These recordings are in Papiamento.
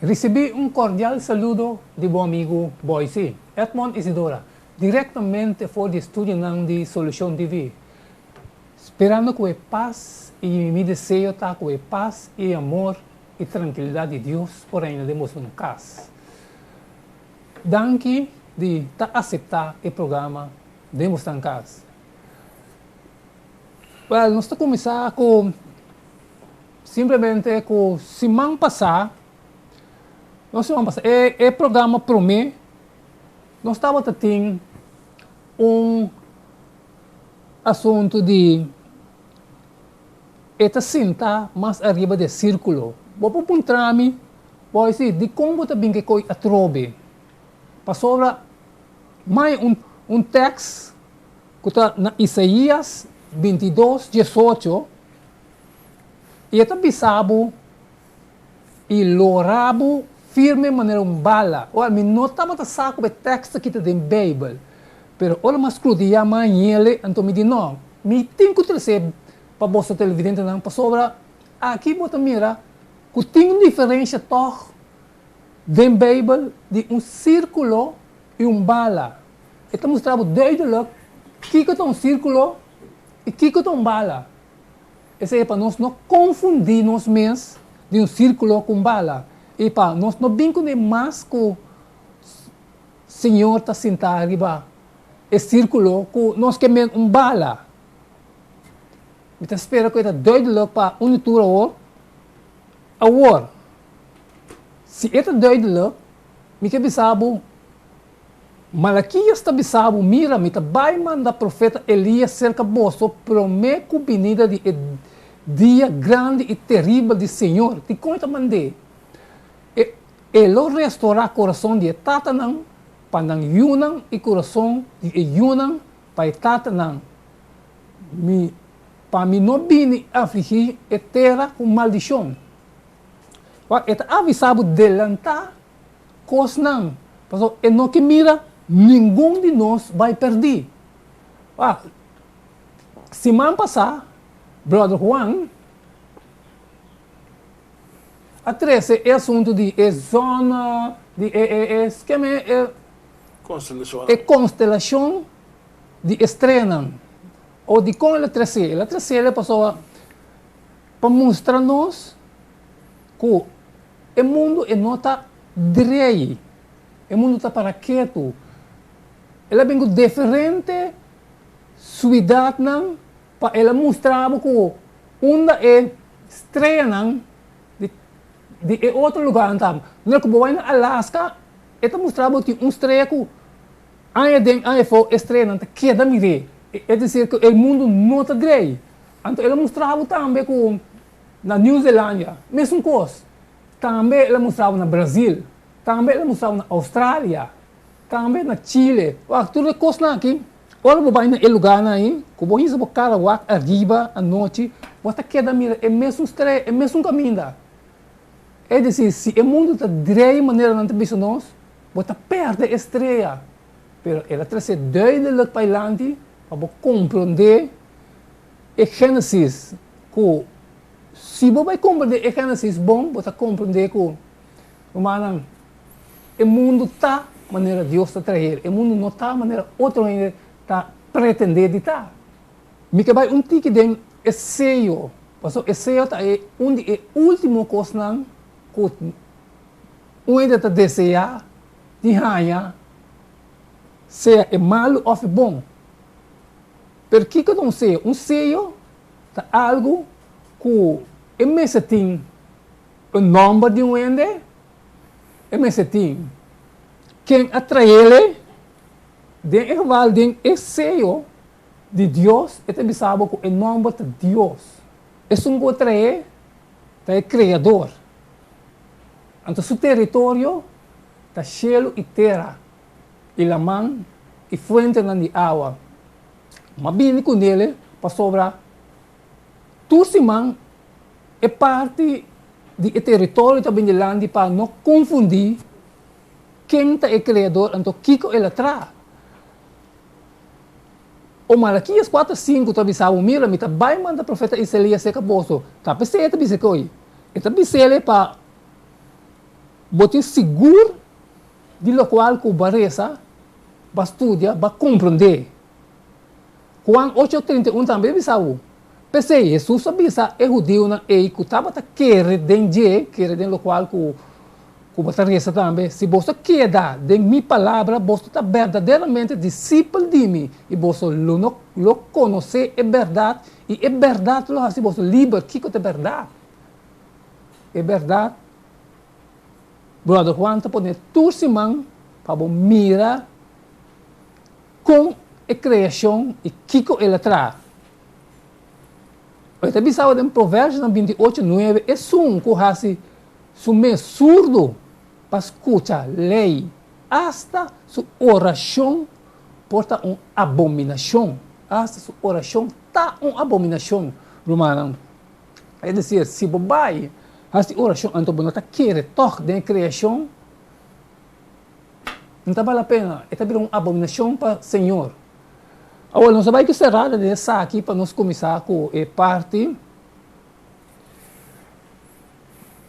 Risibí un kordial saludo di bo amigu Boysie, Edmond Isidora, direktamente for di estudionan di Solushon TV. Sperando ku e pas i mi deseo ta ku e pas i e amor i trankilidat di Dios por reina den boso kas. Danki di ta aseptá e programa den bosnan kas. Wèl, nos ta kuminsá ku simplemente ku siman pasá, no siman pasá, e e programa promé nos tabata tin un asuntu di e ta sinta mas ariba di e sirkulo. Bo por puntra mi, bo a si, dikon bo ta bin ke koi atrobe? Pasobra mai un un tèks ku ta na Isaías 22, 18, i e ta bisa bo i lora bo firme manera un bala. Ora, mi no tabata sa ku e tekst aki ta den Beibel, pero ora mi a skrudiá mas ñele, anto mi di, No, mi tin ku tres'é pa boso televidentenan, pasobra aki bo ta mira ku tin un diferensha tòg den Beibel di un sírkulo i un bala. E ta mustra bo duidelik kiko ta un sírkulo i kiko ta un bala. Esei e pa nos no konfundí nos mes di un sírkulo ku un bala i pa nos no bin kuné mas ku Señor ta sintá riba e sírkulo ku nos ke men un bala. Mi ta spera ku e ta duidelik pa un di tur awor. Awor, si e ta duidelik, mi ke bisa bo Malakias ta bisa bo, Mira, mi ta bai manda profeta Elias serka boso promé ku binida di e dia grandi i teribel di Señor. Dikon e ta mand'é? E e lo restorá kurason di e tatanan pa nan yunan i kurason di e yunan pa e tatanan, mi pa mi no bini afligí e tera ku maldishon. Wak, e ta avisá bo delantá kosnan, pasobra e no ke mira ningun di nos bai pèrdí. Wak, siman pasá Brother Juan a trese e asuntu di e zona di e e e skema e e konstelashon di e streanan. O dikon el a trese? El a trese pasobra pa mustra nos ku E mundu e no ta drei, e mundu ta para ketu. El a bin ku diferente suidatnan pa el a mustra bo ku unda e streanan di di e otro lugarnan ta. Manera ku bo bai na Alaska e ta mustra bo tin un strea ku aña den aña afó e streanan ta keda mir'é. Es desir ku e mundu no ta drei. Anto el a mustra bo tambe ku Na New Zelandia, mesun kos. Tambe el a mustra bo na Brazil, tambe el a mustra bo na Australia, tambe na Chile. Wak, tur e kosnan aki, ora bo bai na e lugarnan ei, ku bo hisa bo kara wak ariba anochi, bo ta keda mira e mesun strea, e mesun kaminda. Es desir, si e mundu ta drei manera nan ta bisa nos, bo ta pèrdè e strea. Pero el a trese duidelik pa dilanti pa bo komprondé E Génesis ku si bo bai komprendé e Génesis bon, bo ta komprendé ku, rumannan, e mundu ta manera Dios ta traer, e mundu no ta manera otro hende ta pretendé di ta. Mi ke bai un tiki den e seyo, pasobra e seyo ta e un di e último kosnan ku un hende ta deseá di haña, sea e malu òf e bon. Pero kiko ta un seyo? Un seyo ta algu ku e mester tin e nòmber di un hende, e mester tin Ken a traele? Den e geval den e seyo di Dios e ta bisa bo ku e nòmber ta Dios. Esun ku a trae ta e Kreador. Anto su teritorio ta shelu i tera, i laman i fuentenan di awa. M'a bini ku nele pasobra tur siman e parti di e teritorio ta bin dilanti pa no konfundí ken ta e Kreador anto kiko el a traha. O Malakias 4, 5 ta bisa bo, Mira, mi ta bai manda profeta Isaías serka boso. Ta p'esei e ta bisa koe. E ta bis'el pa bo tin sigur di lokual ku bo a resa, bo a studia, bo a komprondé. Juan 8, 31 tambe ta bisa bo, P'esei Hesus a bisa e hudiunan ei ku tabata kere den dje, kere den lokual ku ku bo ta resa tambe, Si boso keda den mi palabra, boso ta berdaderamente disipel di mi, i boso lo no lo konosé e bèrdat, i e bèrdat lo hasi boso liber. Kiko ta e bèrdat? E bèrdat, Bròder Juan ta pone tur siman pa bo mira kon e kreashon i kiko el a traha. E ta bisa bo den Proverbionan 28, 9, Esun ku hasi su mes surdu pa skucha lei, asta su orashon por ta un abominashon. Asta su orashon ta un abominashon, rumannan. Es desir, si bo bai hasi orashon anto bo no ta kere tòg den e kreashon, no ta bal la pena, e ta bira un abominashon pa Señor. Awor, nos a bai ku serada den esaki pa nos kuminsá ku e parti.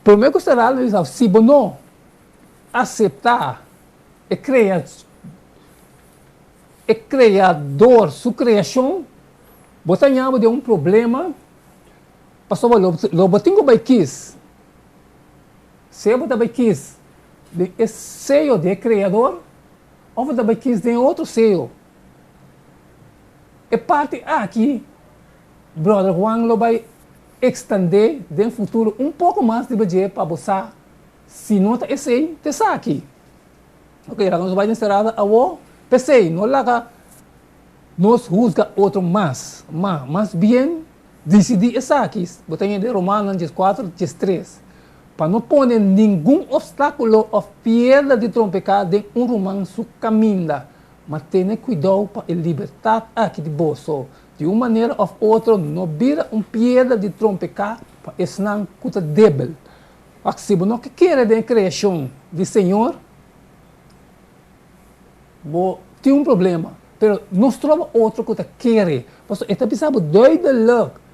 Promé ku será lo bisa, si bo no aseptá e krea e Kreador su kreashon, bo ta ña bo den un problema, pasobra lo lo bo tin ku bai kis. Sea bo ta bai kis den e seyo di e Kreador òf bo ta bai kis den e otro seyo. E parti aki Brother Juan lo bai ekstendé den futuro un poko mas riba dje pa bo sa si no ta esei ta esaki. Ok, laga nos bai den serada awo. P'esei, no laga nos husga otro mas, ma mas bien disidí esaki, bo ta hende Romanonan 14, 13, pa no pone ningun opstákulo òf piedra di trompeká den un ruman su kaminda, ma tene kuidou pa e libertat aki di boso Di un manera òf otro no bira un piedra di trompeká pa esnan ku ta debel. Wak, si bo no ke kere den e kreashon di Señor, bo tin un problema. Pero no stroba otro ku ta kere, pasobra e ta bisa bo duidelik,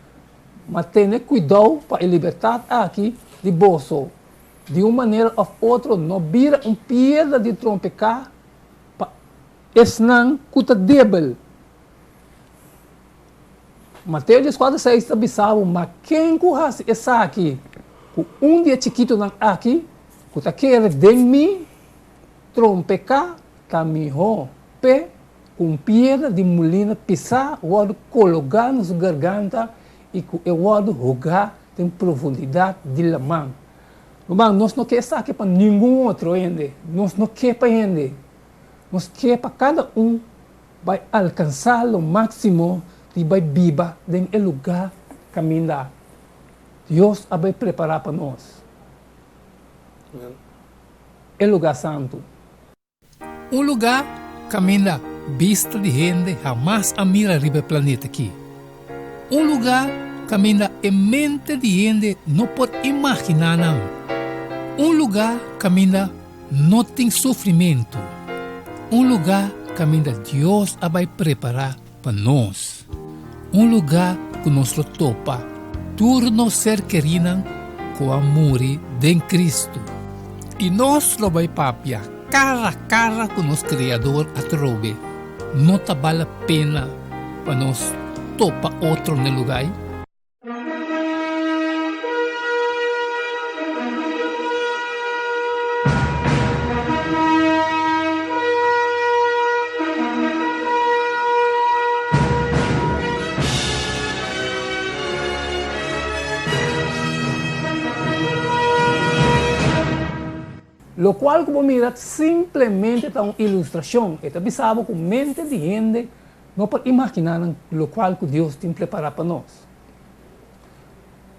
Ma tene kuidou pa e libertat aki di boso, di un manera òf otro no bira un piedra di trompeká pa esnan ku ta debel. Mateo 14, 6 ta bisa bo, Ma ken ku hasi esaki ku un di e chikitonan aki ku ta kere den mi, trompeká ta mihó p'e ku un piedra di mulina pisá wòrdu kologá na su garganta i ku e wòrdu hogá den profundidat di laman. Ruman, nos no ke esaki pa ningun otro hende. Nos no ke pa hende. Nos ke pa kada un Bai alkansá lo máksimo di bai biba den e lugá kaminda Dios a bai prepará pa nos, e lugá santu. Un lugá kaminda bista di hende hamas a mira riba e planeta akí. Un lugá kaminda e mente di hende no por imaginá nan. Un lugá kaminda No tin sufrimentu. Un lugá kaminda Dios a bai prepará pa nos. Un lugá ku nos lo topa tur nos ser kerínan ku a muri den Kristu. I nos lo bai papia kara kara ku nos Kreador atrobe. No ta bal la pena pa nos topa otro n'e lugá ei? Lokual ku bo mira simplemente ta un ilustrashon, e ta bisa bo ku mente di hende no por imaginá nan lokual ku Dios tin prepará pa nos.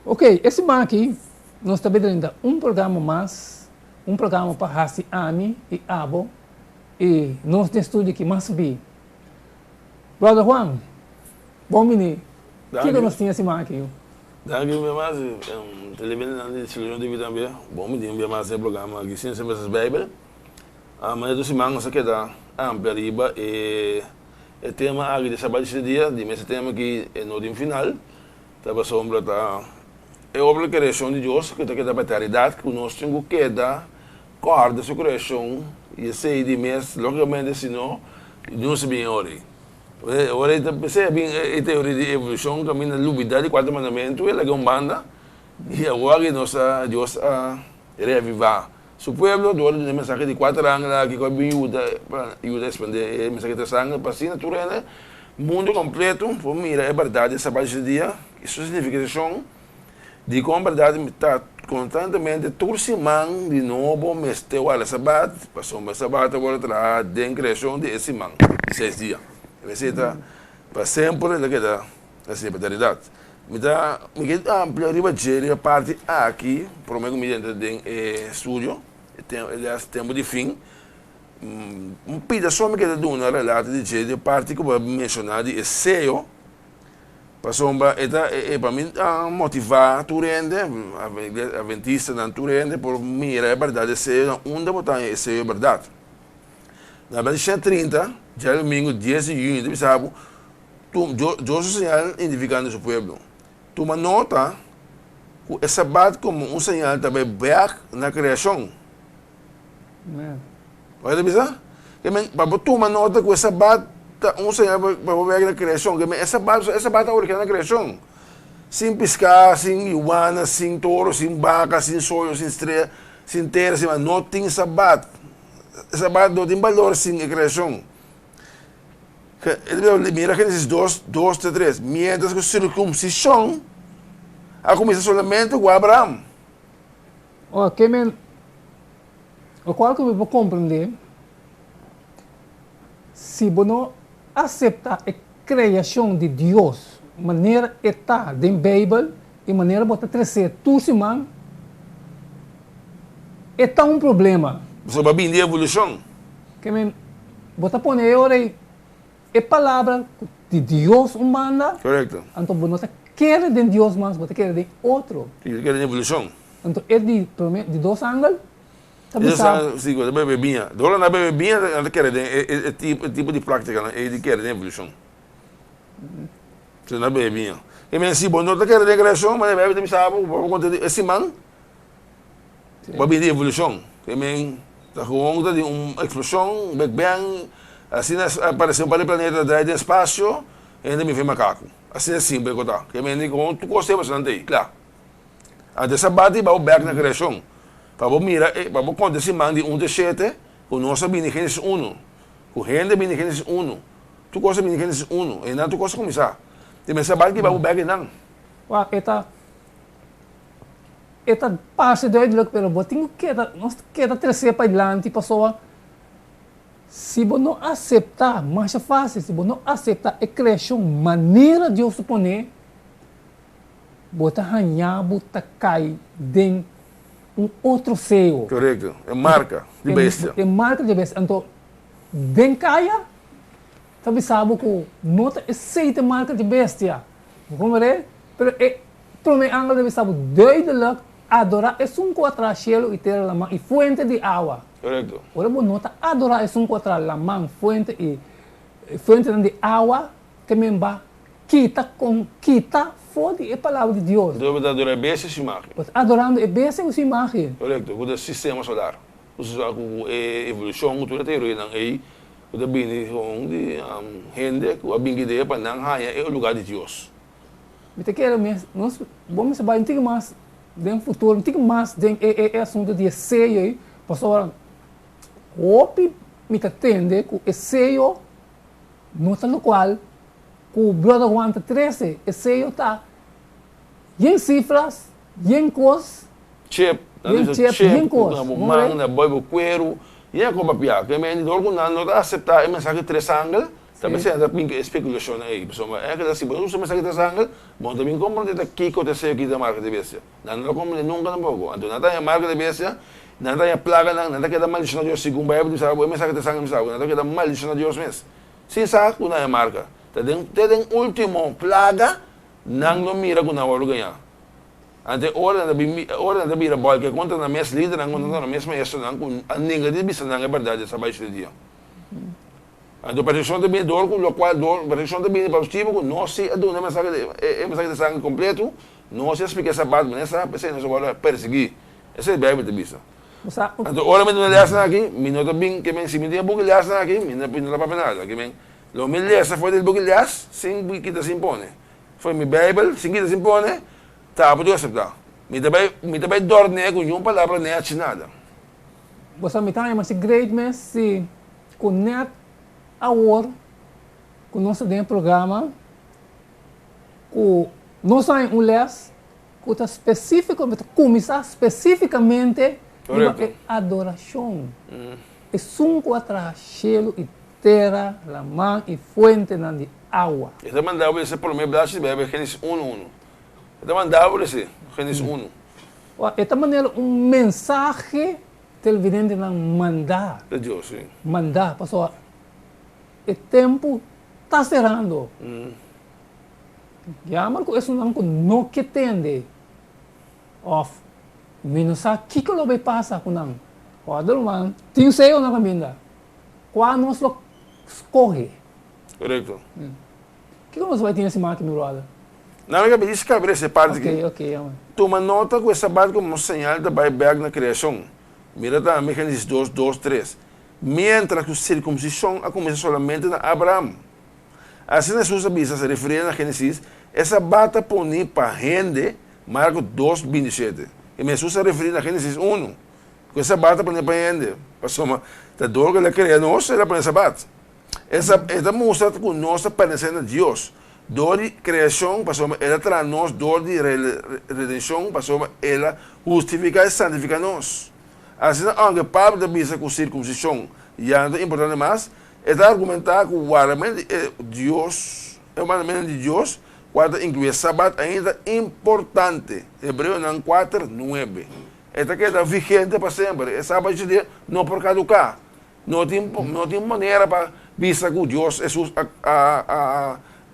Oke, e siman aki nos ta bira un programa mas, un programa pa hasi ami i abo i nos den studio aki mas sabí. Brother Juan, bon bini. Kiko nos tin e siman aki? Danki un bia mas, televidentenan di Solucion TV tambe. Bon bini un bia mas den e programa aki Ciencia versus Bijbel. Manera tur siman nos a keda amplia riba e tema aki di Sabat di siete dia. Di mes e tema aki e no tin final. Ta pasobra ta e obra di creacion di Dios cu ta keda pa eternidad cu nos tin cu keda corda su creacion y esey di mes logicamente si no nos a bin e ora ey. E ora ey ta pesey a bin e teoria di evolucion caminda lubida di cuatro mandamento y a laga un banda y awor aki nos a Dios a reaviva su pueblo dor di e mensahe di cuater angel aki cu a bin yuda pa yuda expande e mensahe di tres angel pa asina tur hende mundo completo por mira e berdad di e sabat di shete dia y su significacion di con berdad ta constantemente tur siman di nobo mester warda sabat pasobra e sabat ta worde traha den creacion di e siman di seis dia esey ta pa semper e ta keda asina pa eternidad. Mi ta mi ke amplia riba dje riba parti aki prome ku mi drenta den e studio e tempu di fin un pida so mi ke ta duna relato di dje di e parti ku bo a menshoná di e seo pasobra e ta e pa mi a motivá tur hende aventistanan tur hende por mira e bèrdat di e seo na unda bo ta haña e seo bèrdat na bènti shèt trinta djadumingu dies di yüni ta bisa bo Dios su señal identificando su pueblo. Tuma nota cu e Sabat como un señal ta bay bek na creacion. Bo ta bisa? Pa bo tuma nota cu e Sabat ta un señal pa bo bek na creacion. E Sabat, e Sabat ta origina na creacion. Sin pisca, sin iguana, sin toro, sin baca, sin solo, sin strea, sin tera, sin no tin Sabat. E Sabat no tin balor sin e creacion. Mira Génesis 2, 2 te 3. Mientras ku sirkunsishon a kuminsá solamente ku Abraham. Ora, ke men, lokual ku mi por komprendé, si bo no aseptá e kreashon di Dios manera e ta den Beibel i manera bo ta tres'é tur siman, e ta un problema. Pasobra bo a bini di evolushon. Ke men, bo ta pone e ora ei e palabra ku di Dios un banda, Korekto. anto bo no ta kere den Dios mas, bo ta kere den otro. Si, bo ta kere den evolushon. Anto e di prome, di dos angel ta bisa. Si, ku ta bebe biña. Dor nan ta bebe biña, nan ta kere den e e tipo, e tipo di práktikanan ei di kere den evolushon. Si, nan ta bebe biña. Ke men, si bo no ta kere den kreashon, manera Beibel ta bisa bo, bo por konta di e siman. Bo a bini di evolucion. Ke men ta gewoon ta di un explosion, un big bang, asina aparece un par di planeta ta draai den espacio, hende bin fe macaco. Asina simpel cu ta. Ke men di gewoon tur cos ta evolucionando ey, cla. Anto esa bati bo bek na creacion, pa bo mira, pa bo conta e siman di un te shete, cu nos a bini Genesis uno, cu hende a bini Genesis uno, tur cos a bini Genesis uno, eynan tur cos a cuminsa. Te men sa bati bo bek eynan. Wak, e ta. E ta parse duidelijk pero bo tin ku keda, nos ta keda tresé padilanti pasobra si bo no aseptá, masha fásil, si bo no aseptá e kreashon manera Dios ta pon'é, bo ta haña bo ta kai den un otro seo. Korekto, e marka di bestia. E marka di bestia. Anto den kaya ta bisa bo ku no ta esei ta e marka di bestia. Bo komprendé? Pero e Prome angel debe sa bo duidelijk adora esun ku a traha shelu i tera, laman i fuente di awa. Korekto. Ora bo no ta adora esun ku a traha laman, fuente i fuentenan di awa, ke men ba kita kon kita for di e palabra di Dios. Enton bo ta adora e bestia su imagen. Bo ta adorando e bestia ku su imagen. Korekto, ku ta sistema solar. Ku su ku e evolushon ku tur e teorianan ei ku ta bini kon di hende ku a bin ku idea pa nan haña e lugar di Dios. Mi ta kere mes nos bo mester bai un tiki mas den futuro, un tiki mas den e e asunto di e seyo ei, pasobra hopi mi ta tende ku e seyo no ta lokual ku Brother Juan ta trese, e seyo ta yen sifras, yen kos. Chip, nan Yen ta chip, bisa chip, yen ku kos. na bo More. man, na boi bo kueru, yen ku papia. Ke men dor ku nan no ta aseptá e mensahe tres angel, ta Sí. p'esei nan ta bin ku e spekulashonnan ei. Pasobra e keda si bo no usa e mensahe tres angel, bo no ta bin komprondé ta kiko ta esei ku ta marka di bestia. Nan no ta komprondé nunka tampoko. Anto nan ta haña marka di bestia, nan ta haña plaganan, nan ta keda maldishoná Dios segun Beibel ta bisa bo e mensahe tres angel bisa bo, nan ta keda maldishoná Dios mes. Sin sa ku nan haña marka. Ta den te den último plaga nan lo mira ku nan wòrdu gañá. Anto e ora nan ta bin e ora nan ta bira bòlke kontra nan mes lidernan, kontra nan mes maestronan ku a nenga di bisa nan e bèrdat di esta baisha di dia. Anto persekushon ta bini dor ku lokual dor persekushon ta bini pa motibu ku nos si a duna e mensahe di e mensahe di sangre kompletu, nos si a splika e sabat manera sa, p'esei nos a wòrdu persiguí. Esei Beibel ta bisa. Anto ora mi duna lèsnan aki, mi no ta bin ke men si mi tin e buki lèsnan aki, mi no mi no ta papia nada. Ke men lo mi lesa for di e buki lès sin kita sin pone. For mi Beibel sin kita sin pone, Ta bo Dios aseptá. Mi ta bai, mi ta bai dòrn'é ku niun palabra n'e haci nada. Bo sa mi ta haña masha great mes si ku nèt awor ku nos ta den e programa ku nos a haña un lès ku ta spesífiko, ta kuminsá spesífikamente riba e adorashon. Esun ku a traha shelu i tera, laman i fuentenan di awa. E ta manda bo lesa promé blachi di Beibel, Génesis unu unu. E ta manda bo lesa Génesis unu. Ora, e ta manera un mensahe televidentenan mandá. Di Dios, sí. Mandá, pasobra e tempu ta serando. Jammer ku esunnan ku no ke tende òf mi no sa kiko lo bay pasa ku nan. Ora ruman, tin seo na kaminda. Kua nos lo skohe? Korekto. Kiko nos bai tin e siman aki, mi brother? Nan a pidi skabri ese parti aki. Ok, ok, ya man. Tuma nota ku e sabat komo señal ta bai bèk na kreashon. Mira tambe Génesis dos, dos, tres. Miéntras ku sirkumsishon a kuminsá solamente na Abraham. Asina Hesus a bisa, se refiriendo na Génesis, e sabat ta poní pa hende, Marko dos, 27. I Hesus a referí na Génesis unu. Ku e sabat ta pone pa hende, pasobra ta dor ku el a krea nos, el a pone sabat. E e ta mustra ku nos ta pertenesé na Dios dor di kreashon, pasobra el a traha nos dor di redenshon, pasobra el a hustifiká i santifiká nos. Asina, ounke Pablo ta bisa ku sirkumsishon ya no ta importante mas, e ta argumentá ku wardamentu di e Dios, e mandamentunan di Dios, kual ta inkluí e sabat, ainda ta importante. Hebreonan kuater, nuebe. E ta keda vigente pa semper. E sabat di dia no por kaduká. No tin no tin manera pa bisa ku Dios Hesus a a a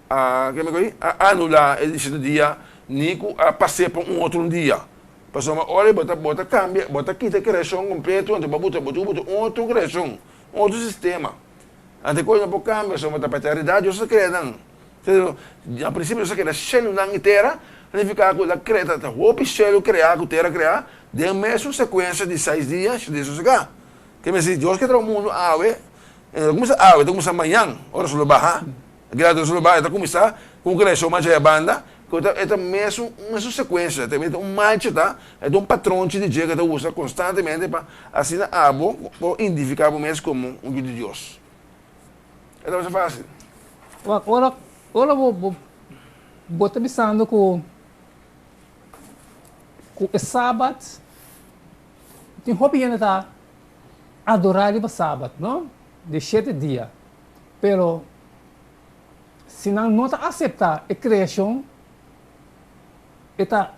a ke mi ko'i a anulá e di siete dia ni ku a pas'é pa un otro dia. Pasobra ora bo ta bo ta kambia bo ta kita e kreashon kompleto anto bo buta bo ta buta un otro kreashon, un otro sistema. Anto e kos no por kambia pasobra ta pa eternidat Dios a krea nan. Na prinsipio Dios a krea shelunan i tera, signifiká ku el a krea ta hopi shelu kreá ku tera kreá den mesun sekuensia di seis dia, shete dia sosegá. Ke mester Dios ke traha un mundu awe, e no ta kuminsá awe, e ta kuminsá mañan ora sol lo baha. Grado sol lo baha e ta kuminsá ku un kreashon mas djaya banda, ku e ta mesun mesun sekuensia, e ta un mancha ta, e ta un patronchi di dje ku e ta usa konstantemente pa asina abo por identifiká bo mes komo un yu di Dios. E ta masha fásil. Wak, ora ora bo bo bo ta bisando ku ku e sabat tin hopi hende ta adorá riba sabat, no? Di shete dia. Pero si nan no ta aseptá e kreashon, e ta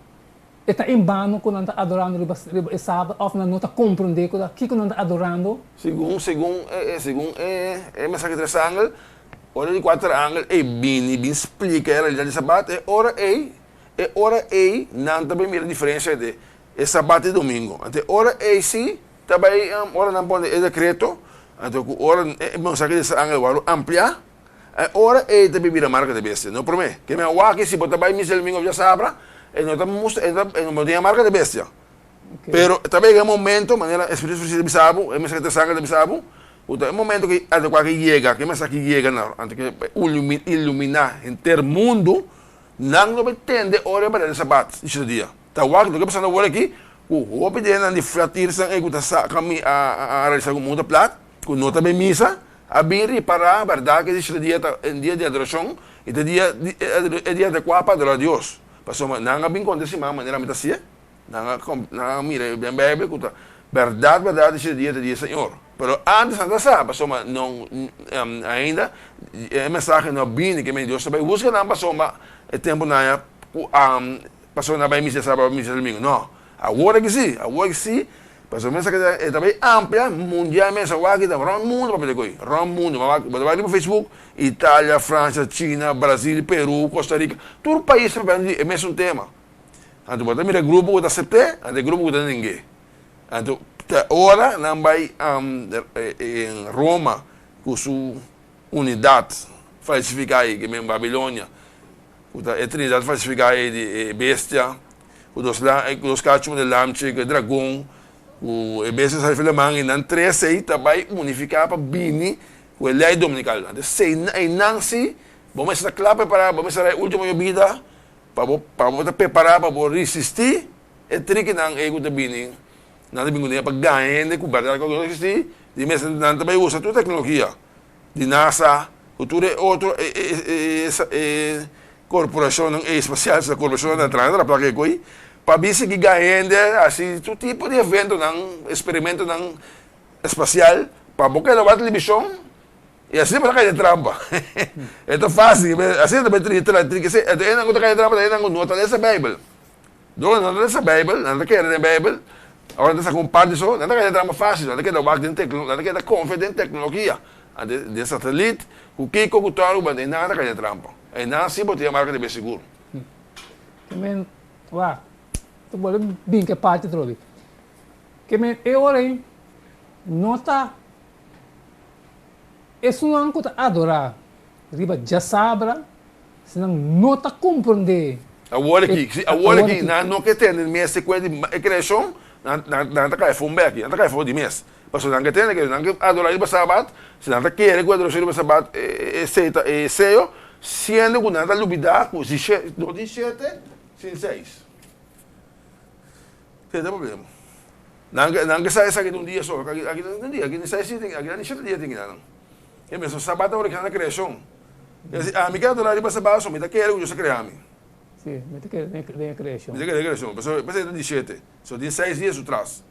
E ta en bano ku nan ta adorando riba riba e sabat òf nan no ta komprondé ku ta kiko nan ta adorando? Segun segun e segun e e mensahe di tres angel, ora di kuater angel ei bini bin splika e realidat di sabat, e ora ei e ora ei nan ta bin mira diferensia entre e sabat i domingo. Anto e ora ei si ta bai ora nan pone e dekreto, anto ku ora e mensahe di tres angel wòrdu ampliá, E ora ei ta bibida marka di bestia, no promé. Ke mi a wak si bo ta bai misa domingo of djasabra, e no ta mustra, e no e no tin e marka di bestia. Pero ta bega e momento, manera e Spiritu Santu ta bisa bo, e mensahe ta sangre ta bisa bo, ku ta e momento ku adekuá ke yega, ke mensahe yega na anto ke iluminá henter mundu, nan lo bai tende ora e berdadero sabat di shete dia. Ta wak loke pasando awor aki, ku hopi di esnan di flatirsan ei ku ta sa mi a realisá ku mundu ta plat, ku no ta bai misa, A bin ripará bèrdat ku e di dia ta un dia di adorashon i ta dia di e dia adekuá pa adorá Dios. Pasobra nan a bin konta e siman manera mi ta hasié. Nan a nan a mira den Bijbel ku ta bèrdat bèrdat di shete dia ta dia Señor. Pero ántes nan ta sa pasobra no ainda e mensahe no a bini ke men Dios ta bai buska nan pasobra e tempunan ya ku pasobra nan a bai misa sabado misa domingo. No, awor aki si, awor aki si pasobra mensahe ta e ta bai amplia mundialmente sa wak ta rònt mundu papia di koi, rònt mundu. Bo ta bai riba Facebook Italia, Francia, China, Brasil, Peru, Costa Rica, tur pais ta papia di e mesun tema. Anto bo ta mira grupo ku ta asept'é, anto e grupo ku ta neng'é. Anto te ora nan bai Roma ku su unidat falsifiká ei, ke men Babilonia, ku ta e trinidat falsifiká ei di e bestia ku dos ku dos kachu di lamchi, ku e dragon, ku e bestia sa riba laman, i nan tres ei ta bai unifiká pa bini ku e lei dominikal. Anto einan si bo mester ta kla prepará, bo mester a e ultimo yobida Pa bo pa bo ta prepará pa bo risistí e trikinan ei ku ta bini, nan ta bin kuné pa gaña hende ku bèrdat ku no eksistí, di mes nan ta bai usa tur teknologia di NASA ku tur e otro e e e korporashonnan espasial, esei korporashonnan ta traha na plaka e koi, pa bin sigui gaña hende hasi tur tipo di eventonan, eksperimentonan espasial pa bo keda wak televishon. I asina bo ta kai den trampa. E ta fásil, asina ta bai tri tra tri kese e nan ku ta kai den trampa ta e nan ku no ta lesa Beibel. Dor nan no ta lesa Beibel, nan ta kere den Beibel, ora nan ta saka un parti so, nan ta kai den trampa fásil, nan ta keda wak den tekno, nan ta keda konfia den teknologia, den satelit, ku kiko ku tòrgu, but einan ta kai den trampa. Einan si bo tin e marka di be sigur. Ke men, wak, ta bolbe bin ke parti atrobe. Ke men e ora ei no ta. Esunnan ku ta adorá riba djasabra, si nan no ta komprondé Awor aki, si awor aki nan no ke tende mes e kuenta di e kreashon, nan nan ta kai afó un bèki, nan ta kai afó di mes. Pasobra nan ke tende ke nan ke adorá riba sabat, si nan ta kere ku adorashon riba sabat esei ta e seo, siendo ku nan ta lubidá ku si she no tin shete sin seis. Esei ta e problema. Nan ke nan ke sa esaki ta un dia so, aki aki ta un dia, aki ni seis dia tin, aki ni shete dia tin kinan. E mesun sabat ta originá na kreashon. Es di, ami ke adorá riba sabat, so mi ta kere ku Dios a krea mi. Si, mi ta kere den e kreashon. Mi ta kere den e kreashon, pasobra p'esei ta di shete, so tin seis dia su tras.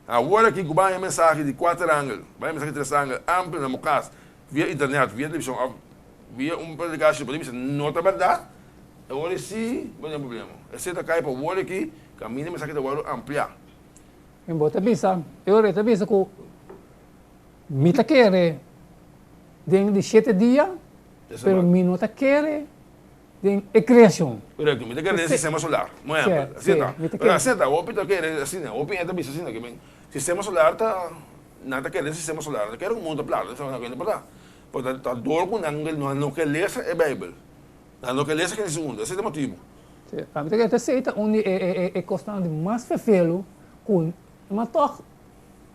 Awor aki ku bai e mensahe di kuater angel, bai e mensahe di tres angel, amplio na bo kas, via internet, via televishon òf via un predikashon, bo ta bisa no ta bèrdat, awor si bo tin problema. Esei ta kai pa awor aki kaminda e mensahe ta wòrdu ampliá. En bo ta bisa, e ora e ta bisa ku mi ta kere den di shete dia, pero mi no ta kere den e kreashon. Korekto, mi ta kere den e sistema solar, un ehèmpel. Asina ta. Pero asina ta, hopi ta kere asina, hopi hende ta bisa asina ke men sistema solar ta, nan ta kere den sistema solar, nan ta kere ku mundu ta plano, nan ta kere por ta. Pero ta dor ku nan no ke lesa e Beibel, nan no ke lesa Genesis un, esei ta motibu. Sí, ami ta kere esei ta un di e kosnan di mas fefelu ku ma tòg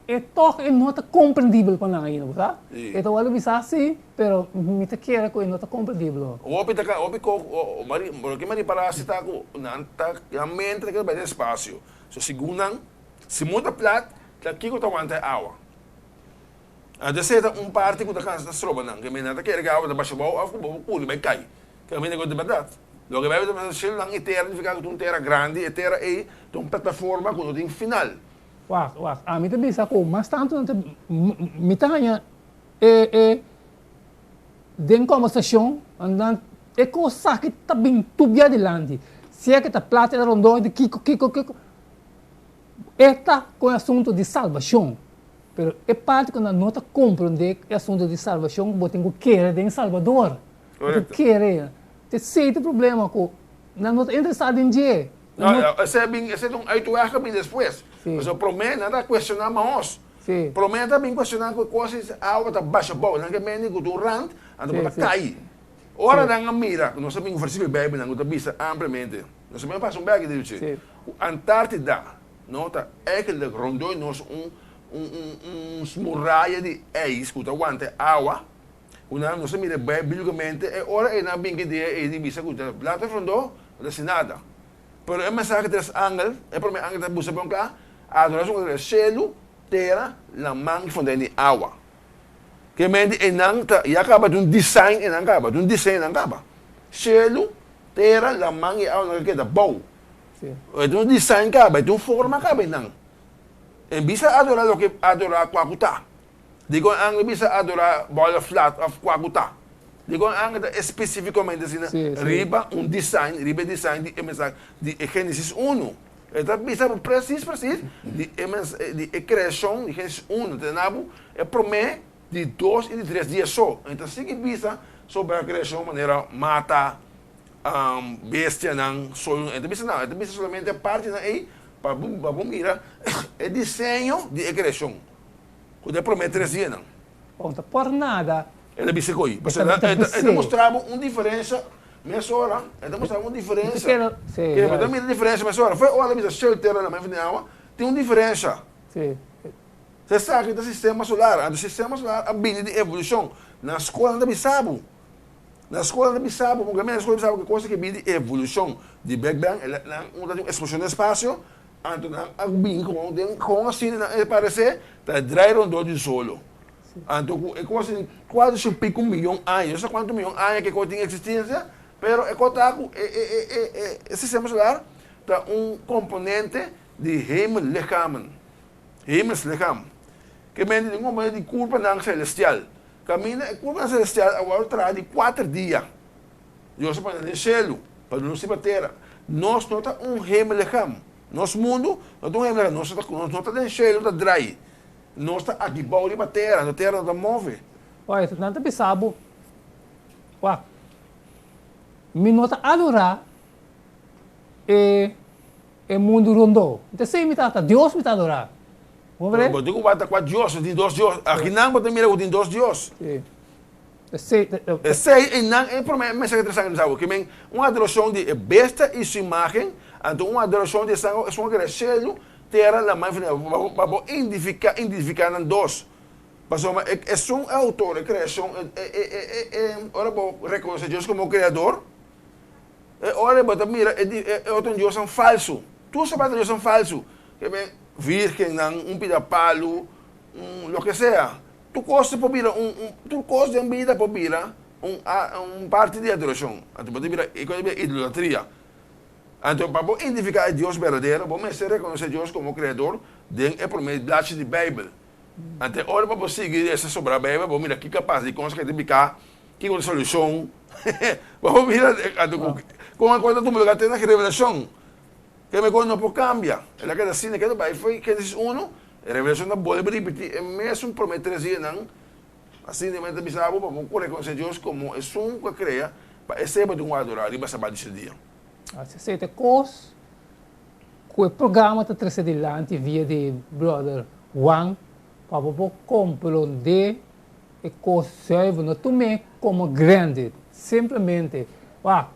e tòg e no ta komprendibel pa nan ainda, bo sa? E ta wòrdu bisa sí, pero mi ta kere ku e no ta komprendibel. Hopi ta hopi ko loke mi a ripará si ta ku nan ta nan mente ta keda bai den espasio. So segun nan, si mundu ta plat, ta kiko ta wanta e awa? Anto esei ta un parti ku ta kansa ta stroba nan, ke mi nan ta kere ku e awa ta basha bou òf ku bo kuri bai kai. Ke mi ta bèrdat. Loke Beibel ta bisa shelunan i tera nifiká ku ta un tera grandi, e tera ei ta un plataforma ku no tin final. Wak, wak, ami ta bisa ku mas tantu nan ta, mi ta haña e e den kòmbersashon nan e kos aki ta bin tubia dilanti. Sea ke ta plata e rondó di kiko, kiko, kiko, e ta ku e asuntu di salbashon. Pero e parti ku nan no ta komprondé e asuntu di salbashon, bo tin ku kere den Salbador. Bo tin kere. Ta esei ta e problema ku nan no ta interesá den dje. No, esei a bin, esei ta un uitweg ku a bin despues. Pasobra promé nan ta kuestioná maos. Promé nan ta bin kuestioná ku e kos di awa ta basha bou. Nan ke mende ku ta un rant, anto bo ta kai. Ora nan a mira, ku nos a bin ku versíkulo di Beibel nan ku ta bisa ampliamente, nos a bin a pasa un bèki di dje, ku Antártida no ta eigenlijk rondó nos un un un muraya di ijs ku ta wanta e awa. Ku nan nos a mira bíblikamente e ora ei nan a bin ki dia ei di bisa ku ta later rondó no ta hasi nada. Pero e mensahe tres angel, e promé angel ta buska pa un kla, adorashon ku ta shelu, tera, laman i fontein di awa. Ke menti einan ta ya kaba di un design einan kaba, di un diseño einan kaba. Shelu, tera, laman i awa nan a keda bou. E tin un design kaba, e tin un forma kaba einan. En bisa adorá loke adorá kua ku ta. Dikon angel bisa adorá bola flat òf kua ku ta? Dikon angel ta espesífikamente asina riba un design, riba e design di e mensahe di e Génesis unu? E ta bisa bo presis presis di e di e kreashon di Génesis unu te na bo e promé, di dos i di tres dia so. E ta sigui bisa sobre e kreashon manera mata, bestianan, sol. E ta bisa nan, e ta bisa solamente e partinan ei pa bo pa bo mira e diseño di e kreashon ku ta e promé tres dianan. Bon, ta por nada. E ta bisa ko'i. Pasobra e ta e ta mustra bo un diferensha mesora, e ta mustra bo un diferensha. Ke bo ta mira diferensha mesora. Fo'i ora ta bisa shel tera na medio di awa, tin un diferensha. Esaki ta sistema solar. Anto sistema solar a bini di evolushon. Na skol nan ta bisa bo. Na skol nan ta bisa bo, porque na skol ta bisa bo ke kos ke bini di evolushon di Big Bang, nan un ta tin un eksploshon den espasio, anto nan a bini kon den kon asina nan e paresé ta drai rondó di solo. Anto ku e kos tin kuater shen pico miyon aña, no sa kuantu miyon aña ke kos tin eksistensia, pero e kos ta ku e e e e e sistema solar ta un komponente di hemellichamen, hemelslichaam, ke mente di un komponente di kurpanan selestial. Kaminda e kurpanan selestial a wòrdu traha di kuater dia. Dios a pone den shelu pa lus riba tera. Nos no ta un hemellichaam. Nos mundu no ta un hemellichaam. Nos no ta den shelu ta drai. Nos ta aki bou riba tera, no tera no ta move. Oye, nan ta bisa bo, Wak, mi no ta adorá e e mundu rondó. Mi ta esei mi ta, ta Dios mi ta adorá. Bo mira? Bo tin ku wak ta kua Dios, tin dos Dios. Akinan bo ta mira ku tin dos Dios. Si. Esei. Esei einan e promé mensahe interesante ku mi sa bo, ke men un adorashon di e bestia i su imágen, anto un adorashon di esun ku a krea shelu, Tera la mai final pa bo indifica indifica nan dos pasobra e esun e autor e creacion e e e e ora bo reconoce Dios como creador e ora bo ta mira e di e otro diosnan falso tur sa bata diosnan falso ke men virgennan un pida palu un loke sea tur cos por bira un un tur cos den bida por bira un a un parti di adoracion anto bo ta bira e cos ta bira idolatria. Anto, pa bo identifiká e Dios berdadero, bo mester rekonosé Dios komo Kreador den e promé blachi di Beibel. Anto, e ora pa bo sigui lesa sobrá Beibel, bo mira ki kapas di kos ke ta piká, kiko ta solushon. Pa bo mira anto ku kon e kos ta tuma lugá te na Revelashon. Ke mi kos no por kambia. El a keda asina, keda bai fo'i Génesis unu, e Revelashon ta bolbe ripití e mesun promé tres dianan. Asina mi ta bisa bo pa bo por rekonosé Dios komo esun ku a krea pa e seba di un adorá riba Sabat di su dia. Asina ta e kos ku e programa ta trese dilanti via di brother Juan pa bo por komprondé e kos zuiver, no tum'é komo granted, simplemente wak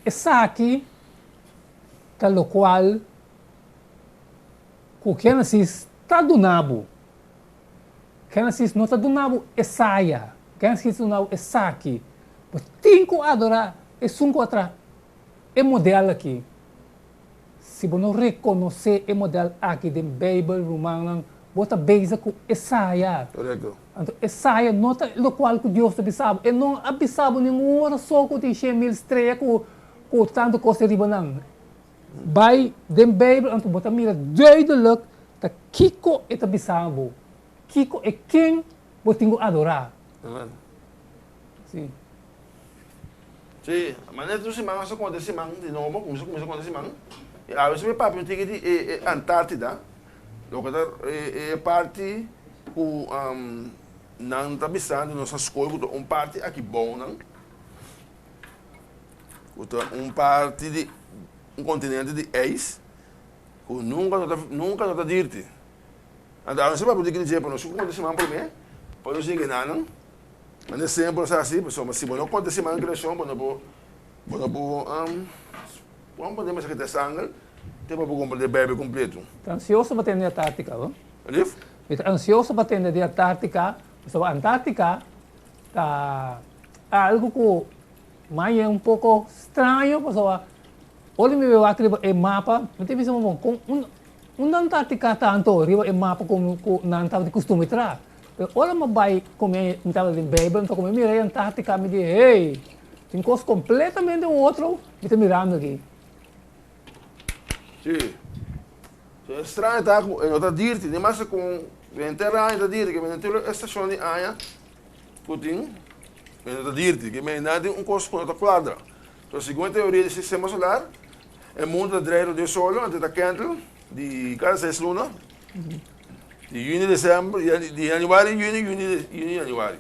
esaki ta lokual ku Genesis ta duna bo. Genesis no ta duna bo esaya, Genesis ta duna bo esaki. Bo tin ku adorá esun ku a traha e modèl aki. Si bo no rekonosé e modèl aki den Beibel, rumannan, bo ta bezig ku esaya. Korekto. Anto esaya no ta lokual ku Dios ta bisa bo. E no a bisa bo ningun ora so ku tin 100,000 strea ku ku tantu kos ta riba nan. Bai den Beibel anto bo ta mira duidelik Ta kiko e ta bisa bo? Kiko e ken bo tin ku adorá? Amen. Sí. Sí, manera tur siman nos ta konta e siman di nobo, kuminsa kuminsa konta e siman. I awe si mi papia un tiki di e e Antártida, loke ta e e parti ku nan ta bisando nos na skol ku ta un parti aki bou nan, ku ta un parti di un kontinente di ijs. Ku nunka no ta nunka no ta dirti. Anto awe si papia di kende dje pa nos konta siman promé pa nos yega enanan. Mane semper nos a hasi pasobra si bo no konta siman kreashon bo no por bo no por komprende mester kita sanger te pa bo komprende beibel kompleto. Ta ansioso pa tende di Antarctica bo? Alif? Mi ta ansioso pa tende di Antarctica pasobra Antarctica ta algo ku maña un poko straño pasobra Ora mi wak riba e mapa, mi ta bisa bon, kon un unda Antarctica ta anto riba e mapa ku ku nan tabata di kustumber traha? Pero ora mi a bai kome, mi tabata den Beibel, mi ta kome mira e Antarctica, mi di, hey, tin kos kompletamente otro mi ta mirando aki. Sí. So e straño ta ku e no ta dirti, ni mas ku henter aña ta dirti, ke men tur e stashon di aña ku tin e no ta dirti, ke men nan tin un kos ku no ta kuadra. So segun e teoria di sistema solar, e mundu ta drei rond di e solo, anto ta kèntel di kada seis luna, di yüni desèmber, di yanüari yüni, yüni yüni yanüari.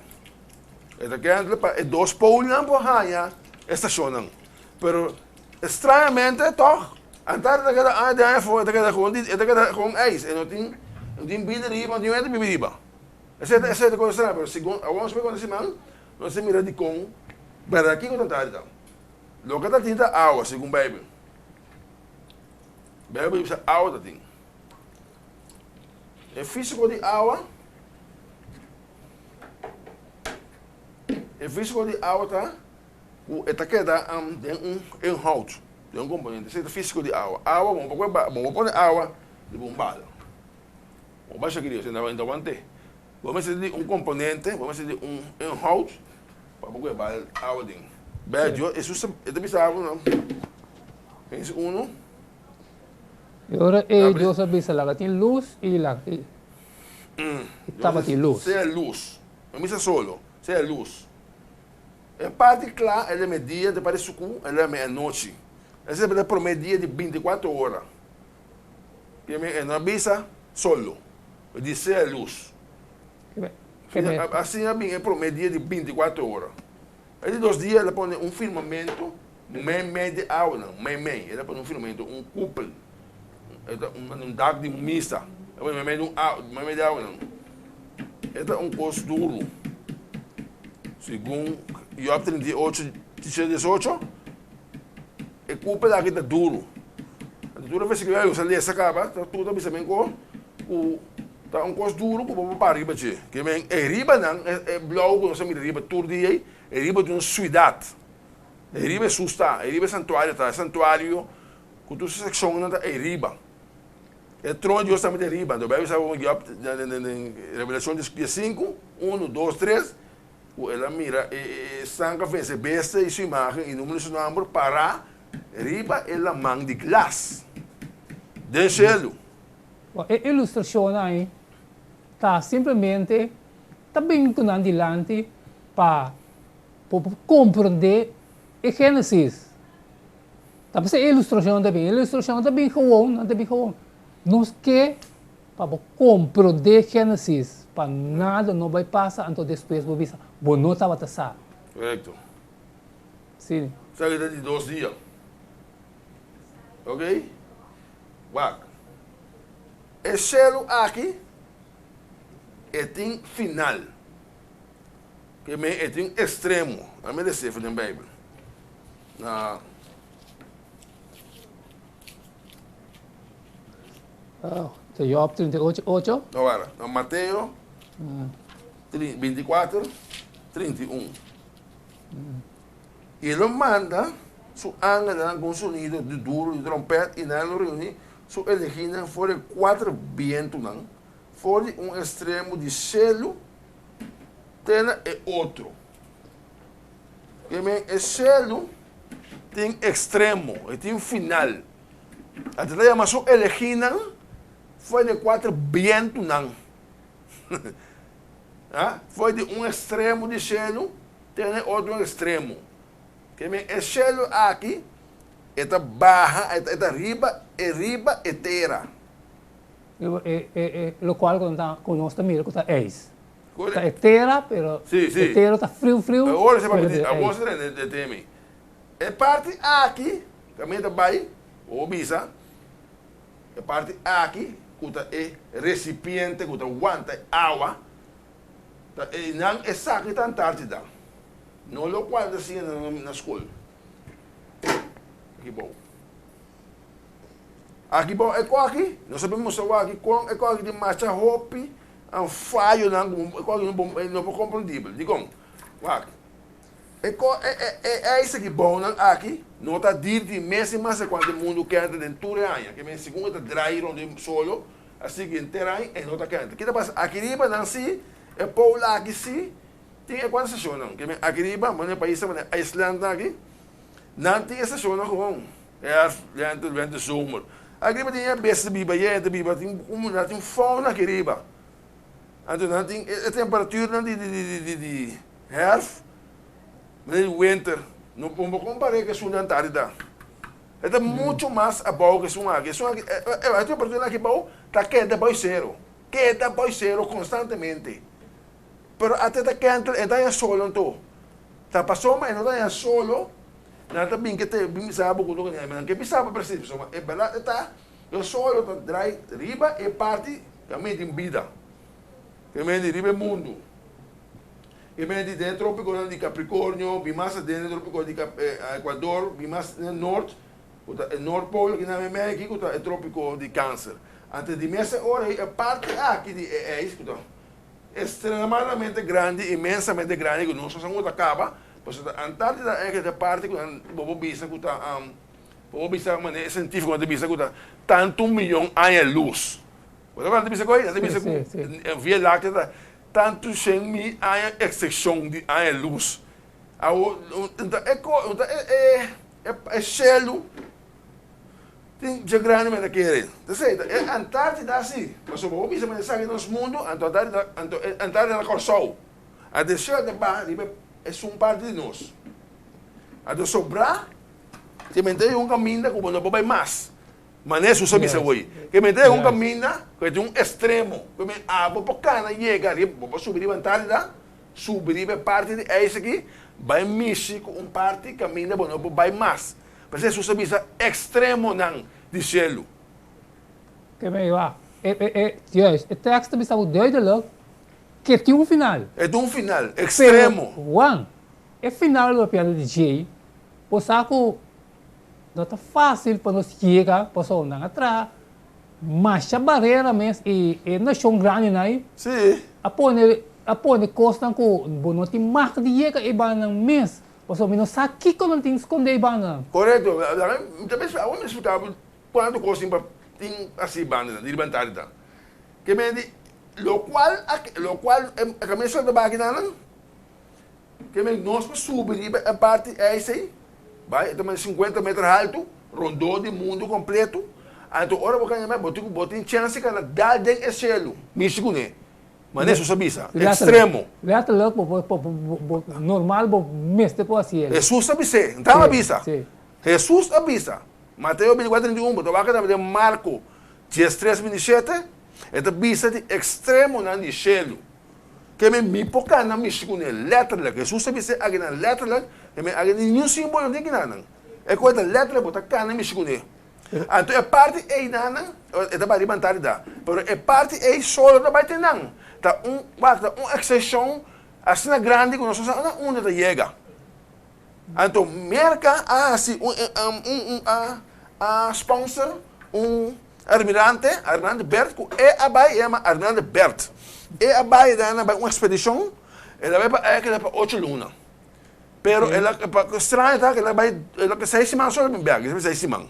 E ta kèntel pa e dos poolnan por haña e stashonnan. Pero Extrañamente tog, Antártida ta keda aña den aña afó, e ta keda gewoon di, e ta keda gewoon ijs, e no tin, no tin bida riba, no tin hende biba riba. Esei ta, esei ta cosa extraño, pero segun, awor nos por konta siman, nos ta mira dikon bèrdat kiko ta Antártida. Loke ta tin ta awa, segun Beibel. Beibel bisa awa ta tin. E físiko di awa, e físiko di awa ta. Ku e ta keda den un inhoud, den un komponente. Esei ta físiko di awa. Awa, bo por bo por pone awa riba un bala. Bo basha aki riba, esei ta want'é. Bo mester di un komponente, bo mester di un inhoud pa bo kohe bala awa den. Bèi Dios, Hesus e ta bisa bo na Génesis unu. E ora ei Dios a bisa, Laga tin lus i laga i tabatin lus. Sea lus. No bisa solo, sea lus. E parti kla el e media, e parti sukú el e me anochi. Esei tabata e promé dia di bintikuater ora. Promé e no a bisa solo, e di sea lus. Asina a bin e promé dia di bintikuater ora. E di dos dia el a pone un firmamento meimei di awanan, meimei, el a pone un firmamento, un kupel, un dak di un misa, el a pone meimei di un awa, meimei di awanan. E ta un kos duru. Segun Job 38, 18, e kupel aki ta duru. Anto tur e versíkulo ei nos a lesa kaba, ta tur ta bisa men ko ku ta un kos duru ku bo por para riba dje. Ke men e ribanan, e blou ku nos a mira riba tur dia ei, e riba di un suidat. E riba Hesus ta, e riba e santuario ta, e santuario ku tur su sekshonnan ta ei riba. E trono di Dios tambe ta riba. Anto Bijbel sa ku Job den Revelashon diesinku, unu, dos, tres, ku el a mira e esnan ku a vense bestia i su imagen i numero di su nòmber pará riba e laman di glas den shelu. Bon, e ilustrashonnan ei ta simplemente ta bin ku nan dilanti pa bo por komprondé e Génesis. Ta p'esei e ilustrashon ta bin. E ilustrashon ta bin gewoon, nan ta bin gewoon. Nos ke pa bo komprondé Génesis, pa nada no bai pasa, anto despues bo bisa, bo no tabata sa. Korekto. Si. Esaki ta di dos dia. Ok? Wak. E shelu aki, e tin final. Ke men e tin ekstremo. A mi lesa efo den Beibel. Na. Oh, ta Job 38, 8? No, wara. Na Mateo 24, 31. I lo manda su angelnan ku un sonido di duru di trompèt, i nan lo reuní su elegínan for di e kuater bientunan, for di un ekstremo di shelu te na e otro. Ke men e shelu tin ekstremo, e tin final. Anto ta yama su elegínan for di e kuater bientunan. Ha? For di un ekstremo di shelu te na e otro ekstremo. Ke men e shelu aki e ta baha, e ta riba e riba e tera. E, e, e lokual ku ta ku nos ta mira ku ta eis. Ta e tera, pero e tera ta friu friu. Awor se papia di, awor se trae de temi. E parti aki, kaminda ta bai, bo bisa, e parti aki ku ta e resipiente ku ta wanta e awa, ta einan esaki ta Antártida. No lokual ta siña nan na skol. Aki bou. Aki bou e koki, nos a bin mustra bo aki kon e koki tin masha hopi An fayonan ku e kos no por komprendibel. Dikon? Wak, e ko e e e eis aki bounan aki no ta dirti mes i mas e kuantu e mundu kenta den tur e aña. Ke men segun e ta drai rond e solo a sigui henter aña e no ta kenta. Ki ta pasa? Aki riba nan si e poul aki si tin e kuantu stashonnan. Ke men aki riba manera paisnan manera IJsland nan aki nan tin e stashonnan gewoon. Herfst, lente, wenter, zomer. Aki riba tin e bestia ta biba, e ta biba, tin komunidat, tin fauna aki riba. Anto nan tin e temperaturnan di di di herf, di winter, no por kompar'é ku esun di Antártida. E ta muchu mas abou ku esun aki. Esun aki, e temperatura aki abou ta keda bou sero, keda bou sero konstantemente. Pero ate ta kèntel, e ta haña solo anto. Ta pasobra e no ta haña solo, nan ta bin ke te bin bisa bo ku no ke nan ke bisa bo presis, pasobra e bèrdat e ta, e solo ta drai riba e parti kaminda tin bida, kaminda riba e mundu, kaminda den e tropikonan di Capricornio, bin mas aden den e tropiko di Ecuador, bin mas den nort, ku ta e Noordpool aki na meimei aki ku ta e tropiko di Cancer. Anto di mes e ora ei e parti aki di e ijs ku ta Extremadamente grandi, inmensamente grandi ku nos no sa ku ta kaba, pasobra ta Antártida eigenlijk ta e parti ku nan bo por bisa ku ta bo por bisa manera e sientífikonan ta bisa ku ta tantu miyon aña lus. Bo ta bisa ku ei? Nan ta bisa ku Via Láctea ta tantu shen mil aña ekstenshon di aña lus. Awor, ta e ta e shelu. Tin dje grandi men ta kere. Ta esei ta e Antártida si. Pasobra bo bisa men esaki nos mundu, anto Antártida, anto e Antártida ta Kòrsou. Anto e shell ta baha riba esun parti di nos. Anto sobrá ke men ta un kaminda ku bo no por bai mas. Manera Hesus a bisa awor. Ke men ta un kaminda ku e tin un ekstremo. Ku men abo por kana yega riba, bo por subi riba Antártida, subi riba e parti di ijs aki, bai mishi ku un parti kaminda bo no por bai mas. P'esei Hesus a bisa ekstremonan di shelu. Ke men wak, e, e, e, juist, e tekst ta bisa bo duidelijk ke tin un final. E tin un final, ekstremo. Pero, Juan, e final lo pierde di djei, bo sa ku no ta fásil pa nos yega, pasobra nan a traha masha barera mes i e nashon grandinan ei a pone, a pone kosnan ku bo no tin mag di yega e bandanan mes. Pasobra mi no sa kiko nan tin skondé e bandanan. Korekto. Mi ta pensa, awor mi ta splika bo kuantu kos tin pa tin hasi bandanan, di riba Antártida. Ke men di, lokual a, lokual e kaminda solo ta baki nan, ke men nos por subi riba e parti ijs ei, bai, e ta manda sinkuenta meter haltu, rondó di mundu kompleto. Anto ora bo kaña bo tin ku, bo tin chèns di kana dal den e shelu, mishi kuné. Mane Hesus a bisa, Extremo. Letterlijk, bo por, bo, bo, normal bo mester por hasi el. Hesus a bis'é, Nta a bisa. Hesus a bisa, Mateo 24, 31, bo ta wak tambe den Marko 13, 27, e ta bisa di extremonan di shelu. Ke men mi por kana mishi kuné, letterlijk. Hesus a bis'é akinan letterlijk, ke men aki ningun simbolo no tin kinanan. E koe ta letterlijk bo ta kana mishi kuné. Anto e parti einan, e ta bai riba Antártida, pero e parti ei solo ta bai te nan. Ta un, wak, ta un eksepshon asina grandi ku nos no sa na unda ta yega. Anto Merka a hasi un, un, un, a, a sponsor un almirante, almirante Bert, ku e a bai, e yama almirante Bert. E a bai nan a bai un ekspedishon, el a bai pa ei pa ocho luna. Pero el a, pa straño ta ku el a bai, el a seis siman so el a bin bèk, el a bin seis siman.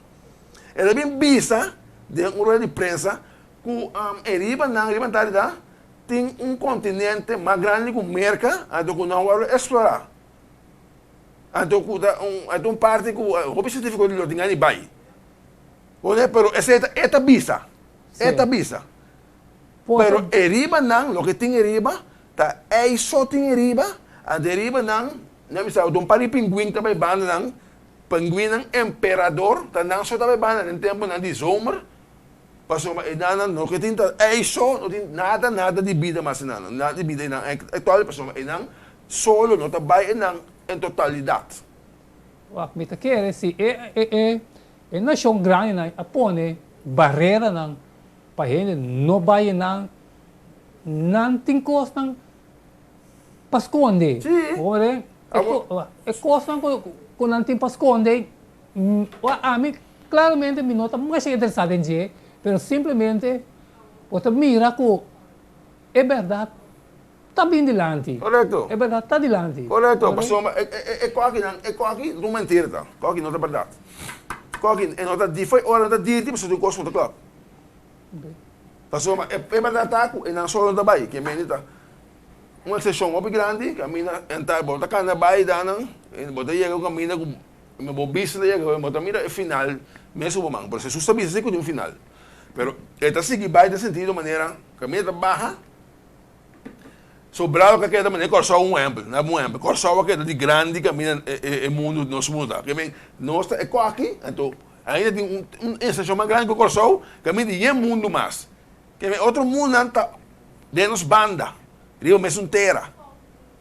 El a bin bisa den un rueda di prensa ku e riba nan, riba Antártida, tin un kontinente mas grandi ku Merka, anto ku no a wòrdu eksplorá. Anto ku ta un, anto un parti ku hopi sientífiko lo tin gana di bai. Pero esei ta, e ta bisa, e ta bisa. Pero e riba nan, loke tin e riba, ta ei so tin e riba, anto e riba nan, nan bisa un par di pinguin ta bai banda nan, pinguinnan emperador, ta nan so ta bai banda den temponan di zomer, pasobra e nan loke tin ta ei so, no tin nada nada di bida mas e nan, nada di bida einan actual, pasobra einan solo no ta bai einan en totalidat. Wak, mi ta kere si e e e nashon grandinan a pone bareranan Pa hende no bai e nan, nan tin kosnan pa skonde. Sí. Bo comprende? E kosnan ku nan tin pa skonde, ami klaramente mi no ta masha interesá den dje, pero simplemente bo ta mira ku e bèrdat ta bin dilanti. Korekto. E bèrdat ta dilanti. Korekto, pasobra e kokinan, e koki ta un mentira ta. Koki no ta bèrdat. Koki e no ta di fo'i ora no ta dirti pasobra tin kos ku no ta klòp. Pasobra e bèrdat ta ku e nan solo no ta bai, ke mende ta un eksepshon hopi grandi kaminda entá bo ta kanda bai danan bo ta yega un kaminda ku. Bo bista ta yega bo ta mira e final mes ku bo man. Pero Jesus ta bisa si ku tin un final. Pero e ta sigui bai den sentido manera kaminda ta baha sobrado ka keda manera Kòrsou un ehèmpel, na un ehèmpel Kòrsou a keda di grandi kaminda e mundu nos mundu ta. Ke men nos ta e kòki anto ainda tin un un ekstenshon mas grandi ku Kòrsou kaminda yen mundu mas. Ke men otro mundunan ta den nos banda riba mesun tera.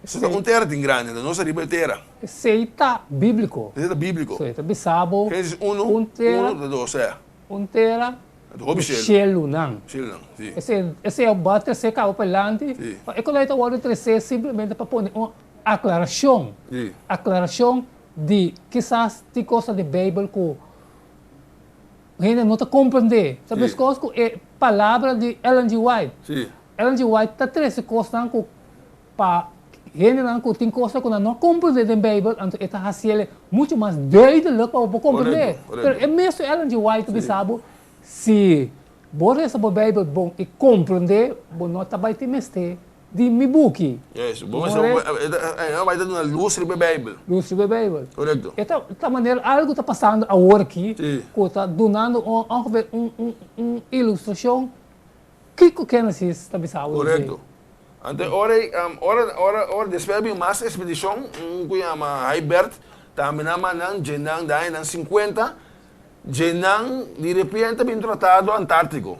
Esei ta un tera tin grandi, anto nos ta riba e tera. Esei ta bíbliko. Esei ta bíbliko. So e ta bisa bo Génesis unu, un tera, unu ta dos, e. un tera Anto hopi ku shelu. shelunan. Shelunan, si. Esei, esei a bo a tresé kaba palanti. Si. Pa e kolei ta wòrdu tresé simplemente pa pone un aklarashon. Si. Aklarashon di kisas tin kosnan di Beibel ku hende no ta komprendé. Ta Si. meskos ku e palabra di Ellen G. White. Si. Ellen G. White ta trese kosnan ku Pa hendenan ku tin kosnan ku nan no a komprendé den Beibel, anto e ta hasiel muchu mas duidelijk pa bo por komprendé. Pero e mesun Ellen G. White ta bisa bo, si bo resa bo Beibel bon i komprendé, bo no ta bai tin mester di mi buki. Juist, bo mester e bai ta duna lus riba e Beibel. Lus riba e Beibel. Korekto. E ta manera algu ta pasando awor aki ku ta dunando ongeveer un ilustrashon Kiko Genesis ta bisa awe dje? Korekto. Anto e ora ei, ora, ora, ora despues a bin mas ekspedishon, un ku yama Hybert, tambe nan manda nan dje nan den añanan sinkuenta, dje nan di repente a bin Tratado Antártiko.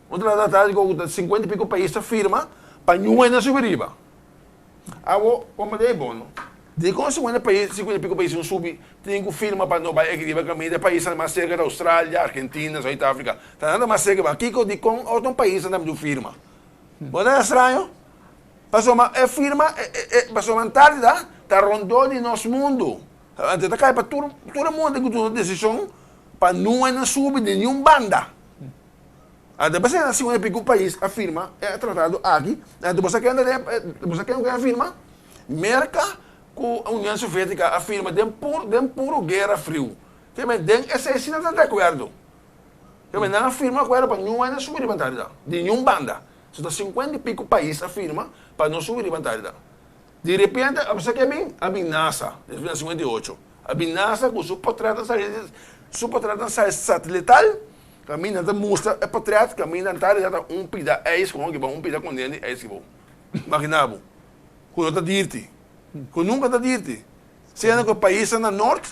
Un Tratado Antártiko ku ta sinkuenta i piko pais ta firma pa niun hende a subi riba. Awo, como ta e bono? Dikon 50 pais, 50 y pico pais no subi, tin cu firma pa no bay aki riba caminda? E paisnan mas cerca ta Australia, Argentina, Zuid Africa. Ta nan ta mas cerca, ma kico dikon otro paisnan ta mester firma? Bo ta extraño? Pasobra e firma, e, e, pasobra Antártida ta rondó di nos mundo. Anto ta cay pa tur, tur e mundo tin cu tuma decision pa no a subi di niun banda. Anto p'esei na 50 y pico pais a firma e tratado aki. Anto bo sa ken ta den, bo sa ken ku a firma? Merka ku Union Sovietica a firma den puro, den puro guera friu. Te men den esei si nan ta di akuerdo. Te men nan a firma akuerdo pa niun hende subi riba Antártida, di niun banda. So ta 50 y pico pais a firma pa no subi riba Antártida. Di repente, bo sa ke a bin? A bin NASA, den 58. A bin NASA ku su potretnan sali, su potretnan sali satelital. Kaminda ta mustra e potret kaminda ta riba ta un pida ijs ku bo un pida konden di ijs bo. Imagina bo ku no ta dirti, ku nunka ta dirti. Siendo ku e paisnan na nort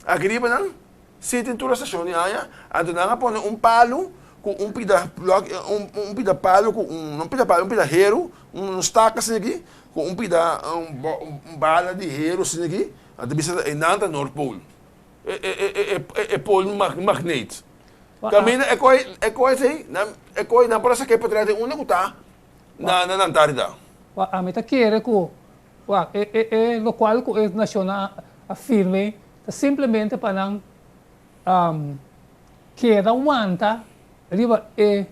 aki riba nan si tin tur e stashon di aña, anto nan a pone un palu ku un pida blòk un pida palu ku un no pida palu un pida heru un staka asina aki ku un pida un bala di heru asina aki anto bisa einan ta Noordpool. E pol magneet. Caminda e coy e coy esey nan e coy nan por a saca e potret den unda cu ta na na Antártida. Wak ami ta kere cu wak e e e locual cu e nacionnan a firme ta simplemente pa nan keda wanta riba e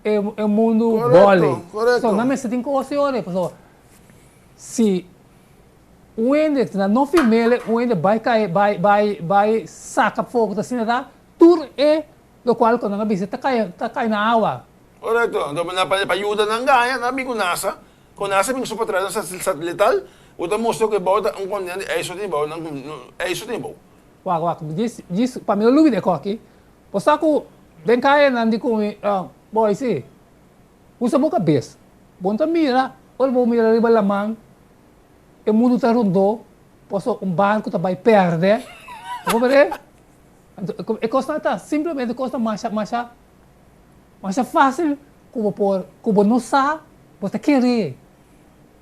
e e mundu boli. Corecto, corecto. So nan mester tin cos di ora pasobra si Un hende na no firmele un hende bai kai bai bai bai saka fogo ta asina ta tur e lokual ku nan a bisa ta kai ta kai na awa. Korekto, anto pa pa yuda nan gaña nan a bin ku NASA, ku NASA a bin ku su patrònan satelital ku ta mustra ku e bou ta un kontinente ijs so tin bou nan ijs so tin bou. Wak wak djis djis pa mi no lubida e koki bo sa ku den kayanan di ku mi boy si usa bo kabes bo no ta mira ora bo mira riba laman. E mundu ta rondó, pasobra un barku ta bai pèrdè. Bo por mira? Anto, e kosnan ta simplemente kosnan masha, masha, masha fásil ku bo por, ku bo no sa, bo ta kere.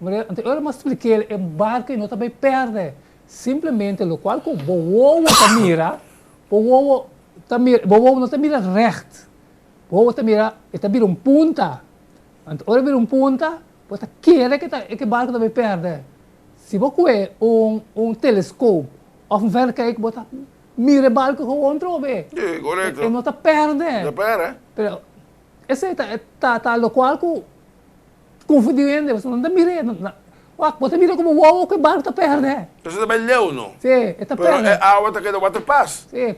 Bo mira? Anto, e ora mi a splik'é, e barku ei no ta bai pèrdè. Simplemente lokual ku bo wowo ta mira, bo wowo ta mira, bo wowo no ta mira règt. Bo wowo ta mira, e ta bira un punta. Anto, ora e bira un punta, Bo ta kere ke ta ke barku ta bai pèrdè. Si bo kue un un teleskop òf un verkijk bo ta mira e barku gewoon trobe. Sí, korekto. E no ta pèrdè. No ta pèrdè. Pero esei ta ta ta lokual ku konfundí hende pasobra nan ta mir'é wak bo ta mira komo wowo ku e barku ta pèrdè. Entonces ta bai leu no. Sí, e ta Pero pèrdè. e awa ta keda waterpas. Sí,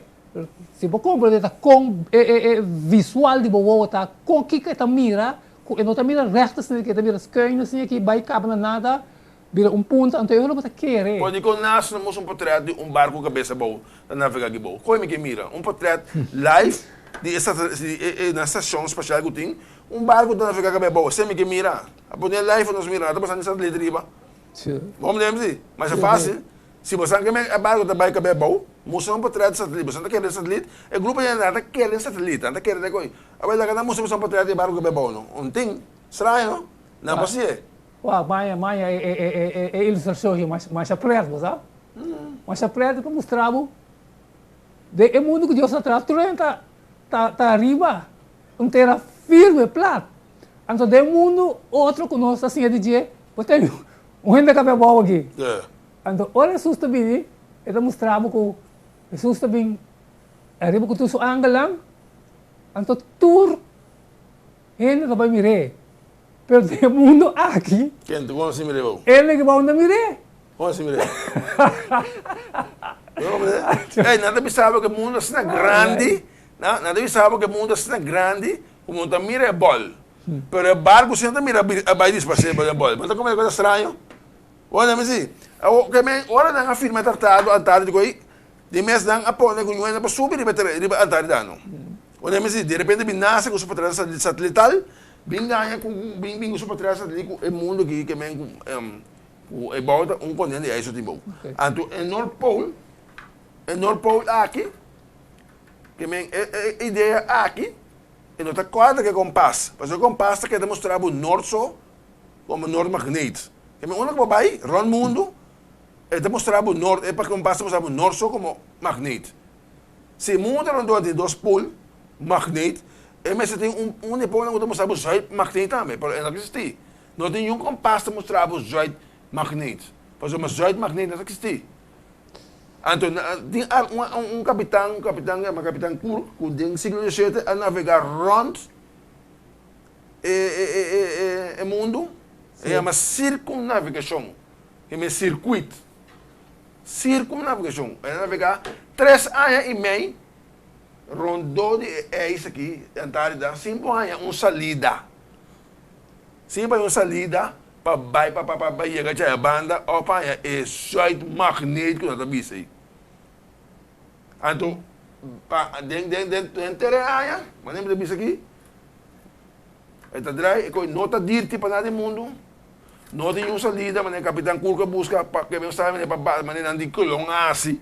si bo komprendé ta kon e e e visual di bo wowo ta kon kiko e ta mira Ku e no ta mira recht asina aki, e ta mira skuin asina aki, bai kaba na nada. bira un punta, anto e ora bo ta kere. Por dikon nas no mustra un portret di un barku kabes abou ta navega aki bou? Koe mi ke mira un portret live di e di e na stashon spashal ku tin un barku ta navega kabes abou? Esei mi ke mira. A pone live pa nos mira, no ta pasando satelite riba. Bo mira si? Masha fasil. Si bo sa ke e barku ta bai kabes abou, mustra un portret di satelite. Bo sa ta kere den satelite? E grupo di hende nan ta kere den satelite, nan ta kere den koi. Awor laga nan mustra bo un portret di e barku kabes abou no. Un tin. Straño no? Nan por si'e. Wak, maña, maña e, e, e, e, e ilustrashon ei mas, masha pret, bo sa? Masha pret pa mustra bo den e mundu ku Dios a traha, tur hende ta, ta, ta ariba un tera firme, plat. Anto den mundu otro ku nos ta siña di dje, bo ten un hende kabia abou aki. Anto ora Hesus ta bini, e ta mustra bo ku Hesus ta bin ariba ku tur su angelnan, anto tur Hende ta bai mir'é, pero den e mundo aki. Ken ta kon si mir'é bo? Hende ki bou ta mir'é. Kon si mir'é? Ey, nan ta bisa bo ku e mundo asina grandi, nan ta bisa bo ku e mundo asina grandi ku bo no ta mira e bòl. Pero e barku si nan ta mira a bai disparsé bo den bòl. Bo ta komprende ku ta straño? Bo ta mi si? Awor, ke men, ora nan a firma e tratado Antártiko ei, di mes nan a pone ku ñuenda pa subi riba e riba Antártida no. Ora mi si, di repente bin nase ku su patresa satelital, bin gaña ku bin bin ku su patresa satelital ku e mundu aki ke men ku ku e bou ta un kontinente di ijs tin bou. Anto e Noord Pool, e Noord Pool aki, ke men e e idea aki e no ta kuadra ku e kompas, pasobra e kompas ta keda mustra bo noord so komo noord magneet. Ke men unda ku bo bai rònt mundu e ta mustra bo noord, e kompas ta mustra bo noord so komo magneet. Si mundu ta rondó di dos pool, magneet, e mester tin un un di e poolnan ku ta mustra bo zuid magneet tambe, pero e no ta eksistí. No tin niun kompas ta mustra bo zuid magneet, pasobra zuid magneet no ta eksistí. Anto tin un un kapitan, un kapitan yama kapitan Kurk ku den siglo diesiete a navegá rònt e e e e e mundu, e yama sirkumnavegashon, e men sirkuit. Sirkumnavegashon, el a navegá tres aña i mei rondó di e eis aki, e Antártida, sin por haña un salida. Sin por haña un salida pa bai pa pa pa yega djaya banda òf pa haña e zuid magneet ku nan ta bisa ei. Anto, pa den den den henter e aña, manera mi ta bisa aki, E ta drai e koe no ta dirti pa nada di mundu, no tin un salida manera Kapitan Kurk a buska pa ke men sabi manera pa basa manera nan di Colon a hasi.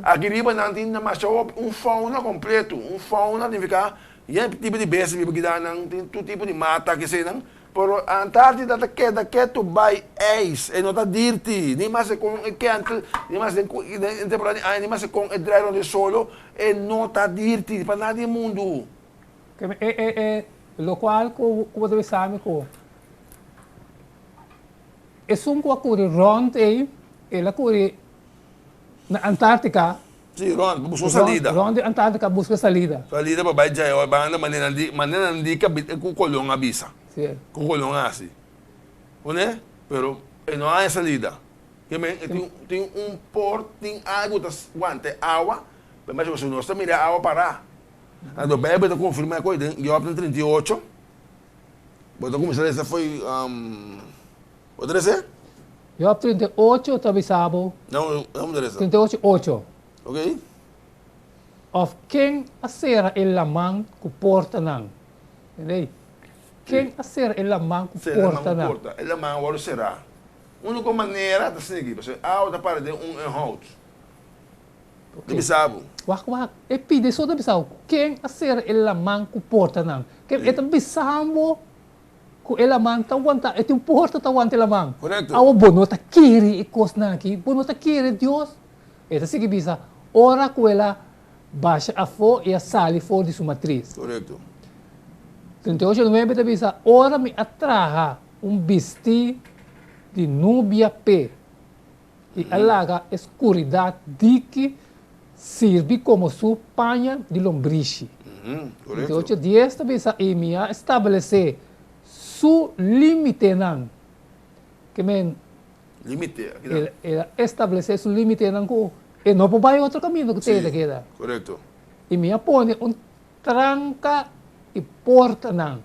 Aki riba nan tin masha hopi un fauna kompleto, un fauna significa yen tipo di bestia biba kida nan tin tur tipo di mata kesenan, pero Antartida ta keda ketu bai ijs, e no ta dirti, ni mas e kon e kentel, ni mas den temporada di aña, ni mas e kon e drai rond e solo, e no ta dirti pa nada di mundu. E e e lokual ku ku bo ta bisa mi ku esun ku a kuri rònt ei, el a kuri na Antartika. Sí, rònt, pa buska un salida. Rònt di Antartika buska salida. Salida pa bai djaya banda manera nan di, manera nan di ku Colon a bisa. Sí. Ku Colon a hasi. Pone? Pero e no haña salida. Ke men e tin tin un port, tin algu ta wanta e awa, pero masha nos ta mira e awa pará. Anto Bijbel ta konfirmá e kos den Job 38. Bo ta kuminsá lesa fo'i bo ta lesa? Job 38 ta bisa bo. No, no ta lesa. 38, 8. Ok. Òf ken a sera e laman ku portanan? Entendé? Ken a sera e laman ku Sera e laman ku portanan? porta. E laman a wòrdu será. Úniko manera ta sigui, pasobra e awa ta para den un inhoud. Ta bisa bo. Wak, wak. E pidi so ta bisa bo, ken a sera e laman ku portanan? Ken e ta bisa bo ku e laman ta wanta, e tin un porta ta wanta e laman. Korekto. Awo bo no ta kere e kosnan aki, bo no ta kere Dios. E ta sigui bisa, ora ku el a basha afó i a sali for di su matris. Korekto. 38 nuebe ta bisa, ora mi a traha un bistí di nubia p'e. I a laga e skuridat diki sirbi komo su paña di lombrishi. 28 dies ta bisa, I mi a establesé su límitenan. Ke men, Límite, aki ta. El a establesé su límitenan ku e no por bai otro kaminda ku te ta keda. Korekto. I mi a pone un tranka i portanan.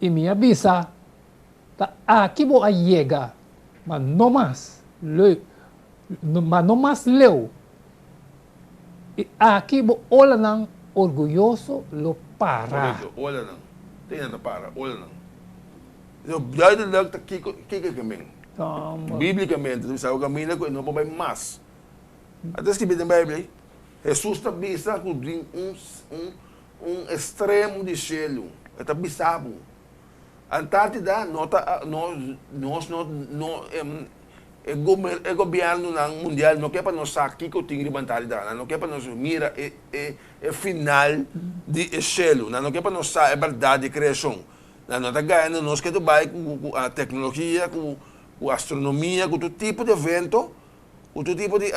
I mi a bisa. Ta aki bo a yega, ma no mas leu, ma no mas leu. I aki bo olanan orguyoso lo para. Korekto, olanan. Te nan ta para, olanan. So, duidelijk ta kiko, kiko ke men. Biblikamente, ta bisa ku kaminda ku e no por bai mas. A ta skibí den Beibel, Hesus ta bisa ku tin un, un, un estremo di shelu. E ta bisa bo. Antártida no ta, no, nos no, no, e e gobièrnunan mundial no ke pa nos sa kiko tin riba Antártida. Nan no ke pa nos mira e, e, e final di e shelu. Nan no ke pa nos sa e bèrdat di kreashon. Nan no ta gana nos ke ta bai ku, ku teknologia, ku, ku astronomia, ku tur tipo di evento, ku tur tipo di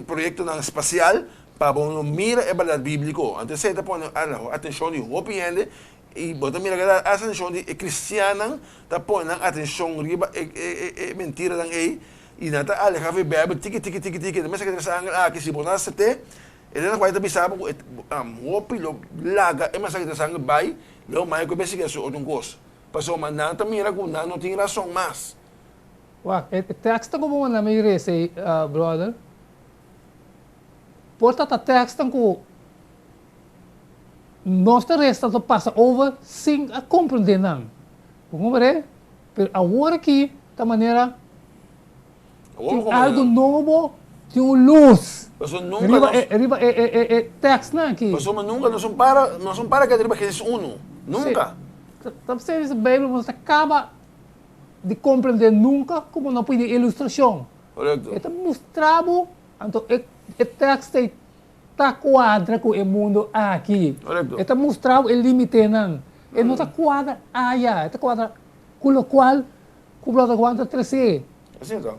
proyektonan spasial pa bo no mira e bèrdat bíbliko. Anto esei ta pone atenshon di hopi hende I bo ta mira ku e atenshon di e kristiannan ta pone nan atenshon riba e e mentiranan ei i nan ta aleha for e Beibel tiki tiki tiki tiki. Ta mester ke tres angel aki si bo no asept'é e den kual ta bisa bo ku e hopi lo laga e mensahe di tres angel bai lo mai ku e besikia su otro kos pasobra nan ta mira ku nan no tin rason mas. Wak, e teksto ku bo manda mi resa ei, brother, por ta ta tekstonan ku Nos ta resta ta pasa over sin a comprende nan. Bo comprende? Pero awor aki ta manera tin algo nobo, tin un luz riba e riba e e e tekstnan aki. Pasobra nunca nos un para nos un para keda riba Genesis uno. Nunca. Ta p'esei e Bijbel nos ta caba di comprende nunca como no pidi ilustracion. Correcto. E ta mustra bo anto e e tekst ei ta kuadra ku e mundu aki. E ta mustra bo e limitenan. E no ta kuadra aya, e ta kuadra ku lokual ku Brother Juan ta trese. Asina ta.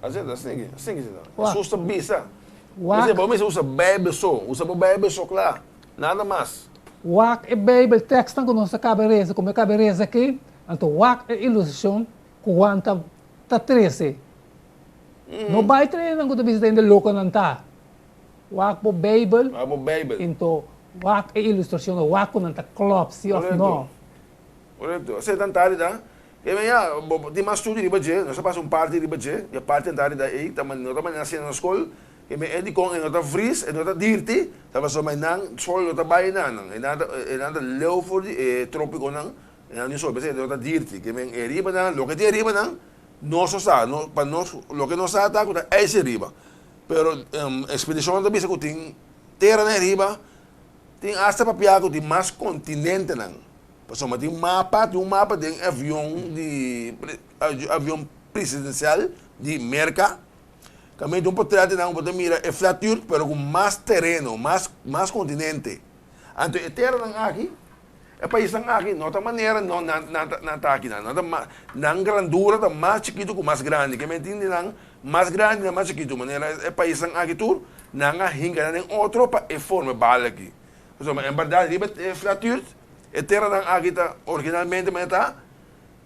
Asina ta, asina ki, asina ki ta. Hesus ta bisa. Wak. Bo mester usa Bijbel so. Usa bo Bijbel so kla. Nada mas. Wak e Bijbel tekstnan ku nos a kaba resa, ku mi a kaba resa aki, anto wak e ilustrashon ku Juan ta ta trese. No bai trae nan ku ta bisa ta hende loko nan ta. Wak bo Beibel. Wak bo Beibel. Into wak e ilustrashon wak ku nan ta klòp si òf no. Korekto. Esei ta antardi ta. E men ya, bo tin mas studio riba dje, nos a pasa un parti riba dje, e parti antardi ta ei, ta no ta manera siña na skol, e men e dikon e no ta vris, e no ta dirti, ta pasobra einan sol no ta bai einan, einan ta einan ta leu for di e tropikonan, einan tin sol, p'esei e no ta dirti, ke men e riba nan, loke tin e riba nan, Nos no sa, no, pa nos, loke nos sa ta ku ta ijs riba. Pero ekspedishonnan ta bisa ku tin teranan riba, tin asta papia ku tin mas kontinentenan. Pasobra tin mapa, tin un mapa den avion di, avion presidensial di Merka, kaminda tin un potret di nan ku bo ta mira e flat earth pero ku mas tereno, mas, mas kontinente. Anto e teranan aki. E paisnan aki no ta manera no nan nan ta nan ta aki nan. Nan ta ma nan grandura ta mas chikitu ku mas grandi. Ke men tin di nan mas grandi nan mas chikitu. Manera e paisnan aki tur nan a hinka nan den otro pa e forma e bal aki. Pasobra en bèrdat riba e flat earth e teranan aki ta originalmente manera ta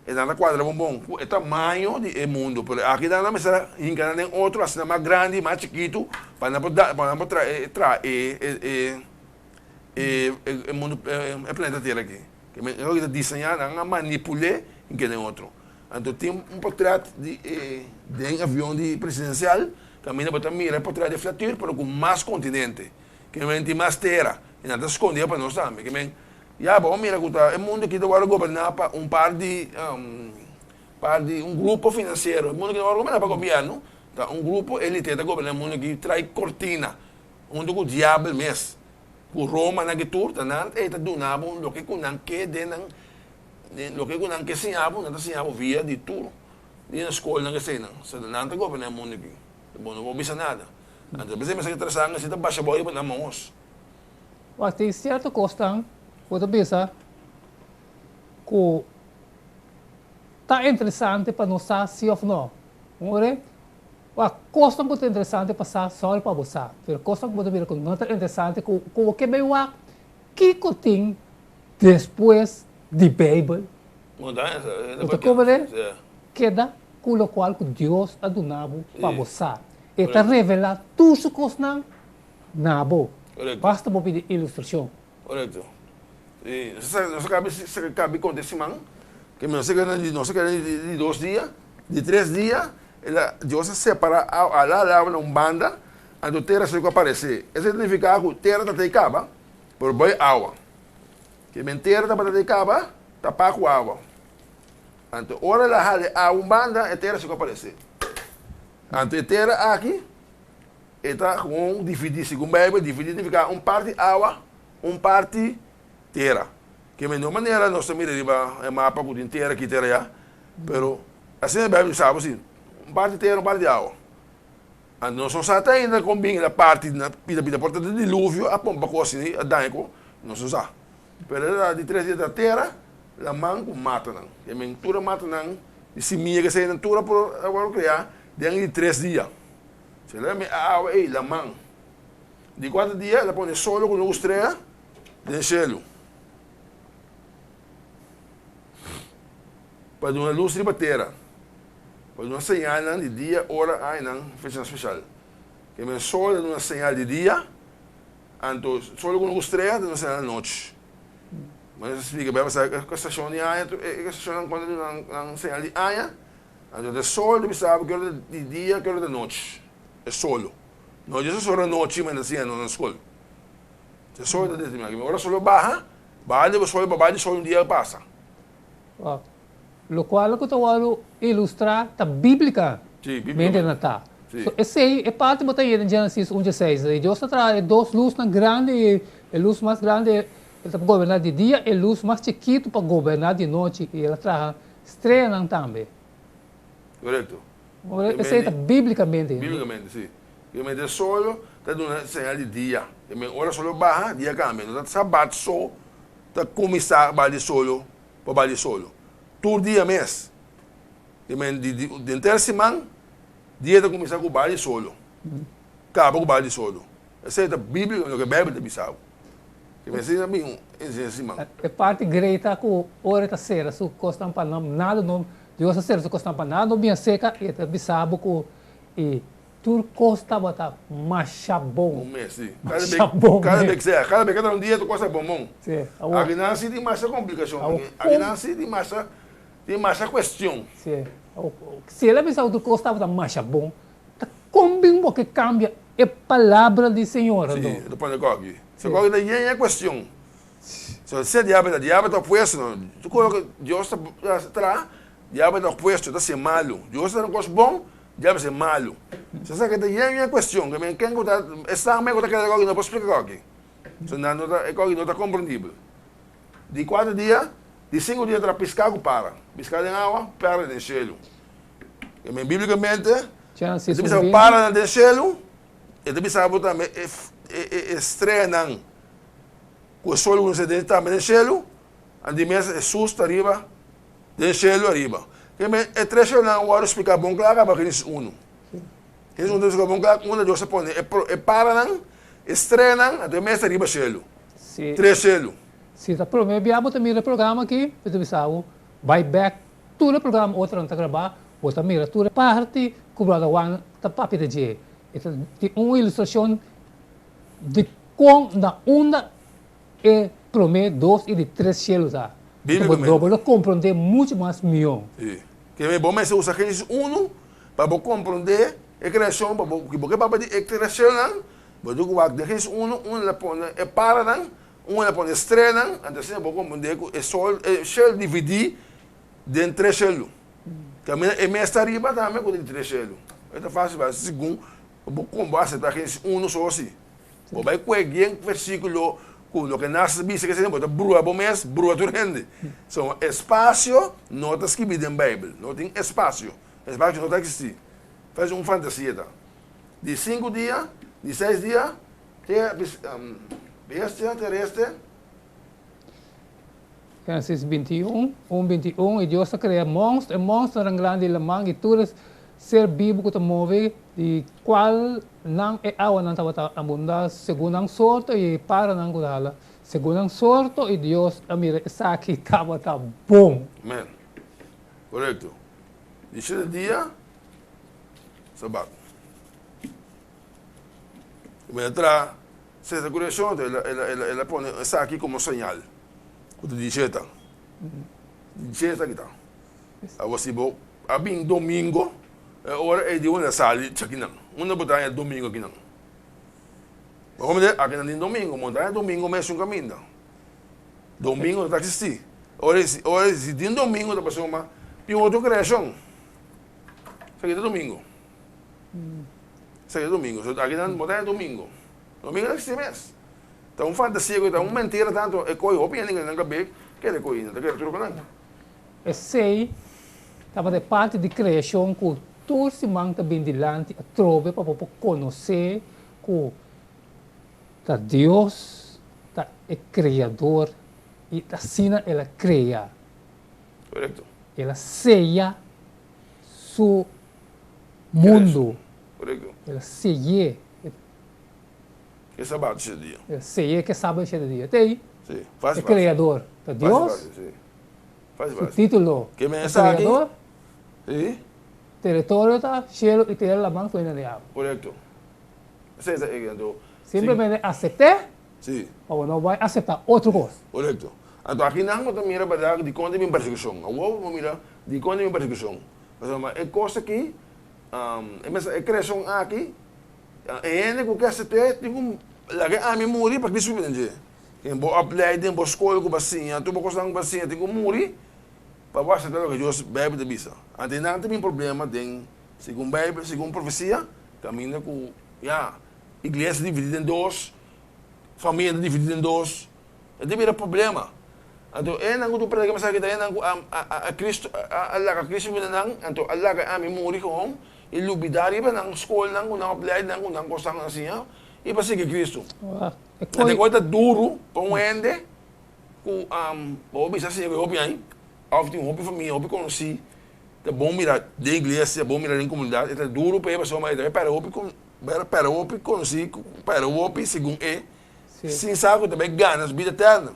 e nan ta kuadra bon bon ku e tamaño di e mundu. Pero aki nan a mester a hinka nan den otro asina mas grandi mas chikitu pa nan por da pa nan por traha e traha e e. E e mundu e planeta Tera aki. Ke men e ta diseñá nan a manipul'é un ke den otro. Anto tin un potret di e den avion di presidensial kaminda bo ta mira e potret di flatuur pero ku mas kontinente. Ke men tin mas tera i nan ta skondé pa nos tambe. Ke men ya bo a mira ku ta e mundu aki ta wòrdu goberná pa un par di par di un grupo finansiero. E mundu aki ta wòrdu goberná pa gobièrnu. Ta un grupo elite ta goberná e mundu aki trai kortina. Huntu ku diabel mes, ku Roma nan ki tur, ta nan ei ta duna bo loke ku nan ke den nan, den loke ku nan ke siña bo, nan ta siña bo via di tur di nan skolnan eseinan. So nan ta goberná e mundu aki. Bo no por bisa nada. Anto p'esei mester ke trasanga si ta basha bo riba nan mos. Wak, tin sierto kosnan ku ta bisa ku ta interesante pa nos sa si òf no. Ora Wak, kosnan ku ta interesante pa sa, sòl pa bo sa. Pero kosnan ku bo ta mira ku no ta interesante, ku ku bo ke bai wak, kiko tin despues di Beibel? Bo ta komprendé? Keda ku lokual ku Dios a duna bo pa bo sa. E ta revelá tur su kosnan na bo. Basta bo pidi ilustrashon. Korekto. I nos a kabi konta e siman. Ke nos a keda nos a keda di dos dia, di tres dia, el a Dios a separá awa, ala e awa na un banda, anto tera seku a paresé. Esei ta nifiká ku tera ta tei kaba, pero bai awa. Ke men tera tabata tei kaba, tapá ku awa. Anto ora el a hala e awa un banda, e tera seku a paresé. Anto e tera aki, e ta gewoon dividí, segun Beibel, dividí nifiká un parti awa, un parti tera. Ke mihor manera nos ta mira riba e mapa ku tin tera aki tera aya, pero asina e Bijbel bisa bo si, un parti tera un parti awa. Anto nos no sa te ainda kon bin el parti na pida pida por ta di diluvio a pompa kos asina a daña ku nos no sa. Pero e ta di tres dia ta tera, laman ku matanan. Ke men tur e matanan di simia ke eseinan tur a por a wòrdu krea den di tres dia. Sela mi awa ei laman. Di kuater dia el a pone solo ku lus strea den shelu pa duna lus riba tera, pa duna señalnan di dia, ora, añanan, fechanan speshal. Ke men sol ta duna señal di dia, anto solo ku lus strea ta duna señal di nochi. Manera ta splika bai pasa e stashon di aña, e stashonnan konta duna nan señal di aña, anto ta sol ta bisa bo ke ora ta di dia, ke ora ta nochi, e solo. No djes ora nochi men ta siña nos na skol. E sol ta determiná. Ora sol a baha, baha di sol pa baha di sol un dia a pasa. Wow. Lokual ku ta wòrdu ilustrá ta bíblika mente nan ta. So esei e parti bo ta yega den Genesis un dieseis. I Dios ta traha e dos lusnan grandi i e lus mas grandi el ta pa goberná di dia, e lus mas chikitu pa goberná di nochi i el a traha streanan tambe. Korekto. Esei ta bíblikamente. Bíblikamente, sí. Bíblikamente e solo ta duna señal di dia. E men ora solo baha, dia kambia. No ta sabat so ta kuminsá baha di solo pa baha di solo. Tur dia mes. E men di denter siman, dia ta kuminsá ku baha di solo. Kaba ku baha di solo. Esei ta bíblikamente loke Beibel ta bisa bo. E men esei ta bin enseña siman. E parti grei ta ku ora e ta sera su kosnan pa nan nada no Dios a sera su kosnan pa nada no bin a seka i e ta bisa bo ku e tur kos tabata masha bon. Un mes, si. Masha bon mes. Kada bes sea, kada bes kada un dia tur kos ta bon bon. Si. Awor. Akinan si tin masha komplikashon. Awor. Akinan si tin masha, tin masha kuestion. Si. Awor, si el a bisa ku tur kos tabata masha bon, ta kon bin bo ke kambia e palabra di Señor anto? Si, e ta pone koki. Si koki ta yen e kuestion. So sea diabel ta diabel ta opuesto no tur cosa ku Dios ta traha diabel ta opuesto ta hasi malu Dios ta haci un cos bon diabel ta hasi malu so esaki ta yen yen cuestion ke men ken ku ta esnan men ku ta kere koki no por splika koki so nan no ta e koki no ta komprendibel di kuater dia di sinku dia ta piska ku para piska den awa para den shelu ke men biblikamente e ta bisa para den shelu e ta bisa bo tambe e streanan. Ku e sol kuminsá den tambe den shelu, a di mes Hesus ta riba den shelu ariba. Ke men e tres shelunan a wòrdu spliká bon kla kaba Genesis unu. Genesis unu ta splika bon kla unda Dios a pone e paranan, e streanan, anto e mes ta riba shelu. Tres shelu. Si ta promé bia bo ta mira e programa aki, mi ta bisa bo bai bèk tur e programa otronan ta grabá, bo ta mira tur e parti ku Brother Juan ta papia di dje. E ta tin un ilustrashon di Kon na unda e promé, dos i di tres shelu ta? Bíblikamente. Bo lo komprondé muchu mas mihó. Sí. Ke men bo mester usa Génesis unu pa bo komprondé e kreashon, pa bo, bo ke papia di e kreashonnan, bo tin ku wak den Génesis unu, unda el a pone e paranan, unda el a pone e streanan, anto asina bo komprondé ku e sol, e shelu dividí den tres shelu. Kaminda e mes ta riba tambe ku den tres shelu. E ta fásil pa segun Bo kon bo aseptá Génesis unu so si? Bo bai kue gen versíkulo ku loke nas ta bisa kese bo ta brua bo mes, brua tur hende. So, espasio no ta skibí den Beibel. No tin espasio. Espasio no ta eksistí. Ta un fantasia ta. Di sinku dia, di seis dia, te bestia terestre. Génesis 21, 1, 21, I Dios a krea mònster, e mònsternan grandi di laman i tur e ser bibu ku ta move, di kual nan e awanan tabata abundá segun nan sorto i e paranan ku ta hala segun nan sorto, i Dios a mira esaki tabata bon. Amen. Korekto. Di shete dia, Sabat. I mi a traha Sesa kurashon, el a pone esaki komo señal ku ta di sheta. Dje esaki ta. Awor si bo a bin domingo, e ora ei di unda sali chakinan? Unda bo ta haña domingo akinan? Bo komprende? Akinan tin domingo, bo no ta haña domingo mesun kaminda. Domingo no ta eksistí. Ora si ora si tin domingo ta pasobra tin otro kreashon. Esaki ta domingo. Esaki ta domingo. So akinan bo ta haña domingo. Domingo no ta eksistí mes. Ta un fantasia ku ta un mentira tantu e koe hopi hende nan kabes kere koe nan ta kere tur ku nan. Esei tabata e parti di kreashon ku tur siman ta bin dilanti atrobe pa bo por konosé ku ta Dios ta e Kreador i asina el a krea. Korekto. El a seya su mundu. Korekto. El a sey'é. Ke sabat shete dia. El sey'é ke sabat shete dia. Te ei. Sí. Fácil, E Kreador ta Dios. Fácil, fácil, sí. Fácil, Su fácil. título Ke ta mensahe? Kreador. Sí. Teritorio ta shelu i tera laman ku hende di awa. Korekto. Esei ta e anto. Simplemente asept'é. Sí. Pa bo no bai aseptá otro kos. Korekto. Anto akinan bo ta mira bèrdat dikon ta bin persekushon. Awor bo mira dikon ta bin persekushon. Pasobra e kos aki, e mester e kreashon aki, e hende ku ke asept'é tin ku laga e ami muri pa Kristu biba den dje. Den bo opleiding, bo skol ku bo a siña, tur bo kosnan ku bo a siña tin ku muri. Pa bo aseptá loke Dios Beibel ta bisa. Anto nan ta bin problema den segun Beibel, segun profesia, kaminda ku ya iglesia dividí den dos, famia ta dividí den dos, e ta bira problema. Anto e nan ku ta prediká mensahe ta e nan ku a a Cristo a laga Cristo bini nan, anto a laga ami muri gewoon i lubidá riba nan skolnan ku nan opleidingnan ku nan kosnan ku nan siña i pa sigui Cristo. Anto e kos ta duru pa un hende Ku bo a bisa siña ku e hopi aña òf tin hopi famia, hopi konosí, ta bon mira den iglesia, bon mira den komunidat, e ta duru pa e pasobra e ta pèrdè hopi pèrdè hopi konosí, pèrdè hopi segun e, sin sa ku ta bai gana su bida eterno.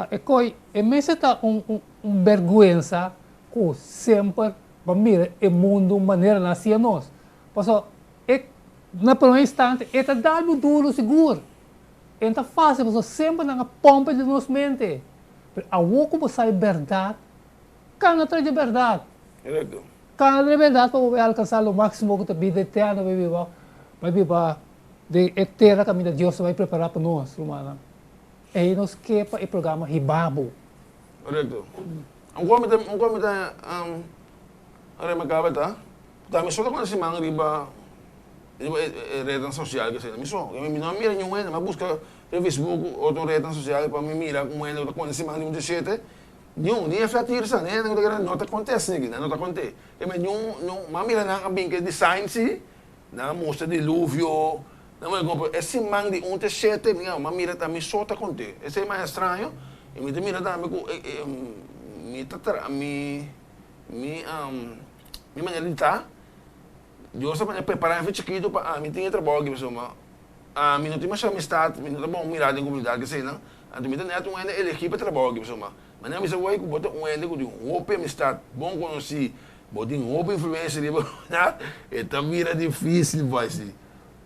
E koi e mester ta un un bèrgwensa ku semper bo a mira e mundu manera nan hasié nos. Pasobra e na promé instante e ta dal bo duru sigur. E no ta fácil pasobra semper nan a pompa den nos mente. Pero awor ku bo sa e bèrdat, kana tras di e bèrdat. Korekto. Kana tras di e bèrdat pa bo bai alkansá lo máksimo ku ta bida eterno, bai biba, bai biba den e tera kaminda Dios ta bai prepará pa nos, rumannan. Ei nos ke pa e programa hiba bo. Korekto. Un kos mi ta, un kos mi ta remarká ta, Ta mi so ta konosí man riba riba e rednan sosial ke esei. Mi so. Mi no a mira niun hende. Mi a buska riba Facebook ku otro rednan sosial pa mi mira un hende ku ta konosí man di un diesshete. Niun. Ni e flatirsa, ni hende ku ta kere no ta konte asina aki. Nan no ta konte. E men niun niun mi a mira nan a bin ke design si. Nan a mustra diluvio. Nan a mira e siman di un te shete mi a mira ta mi so ta konte. Esei mas estraño. I mi ta mira tambe ku mi ta tra mi. Mi mi manera di ta, Dios a pone prepara mi for chikitu pa ami tin e trabou aki pasobra ami no tin masha amistad, mi no ta bon mira den komunidat keseinan, anto mi ta nèt un hende elegí pa e trabou aki pasobra manera mi sa wei ku bo ta un hende ku tin hopi amistad, bon konosí, bo tin hopi influensia riba komunidat, e ta bira difisil bai si.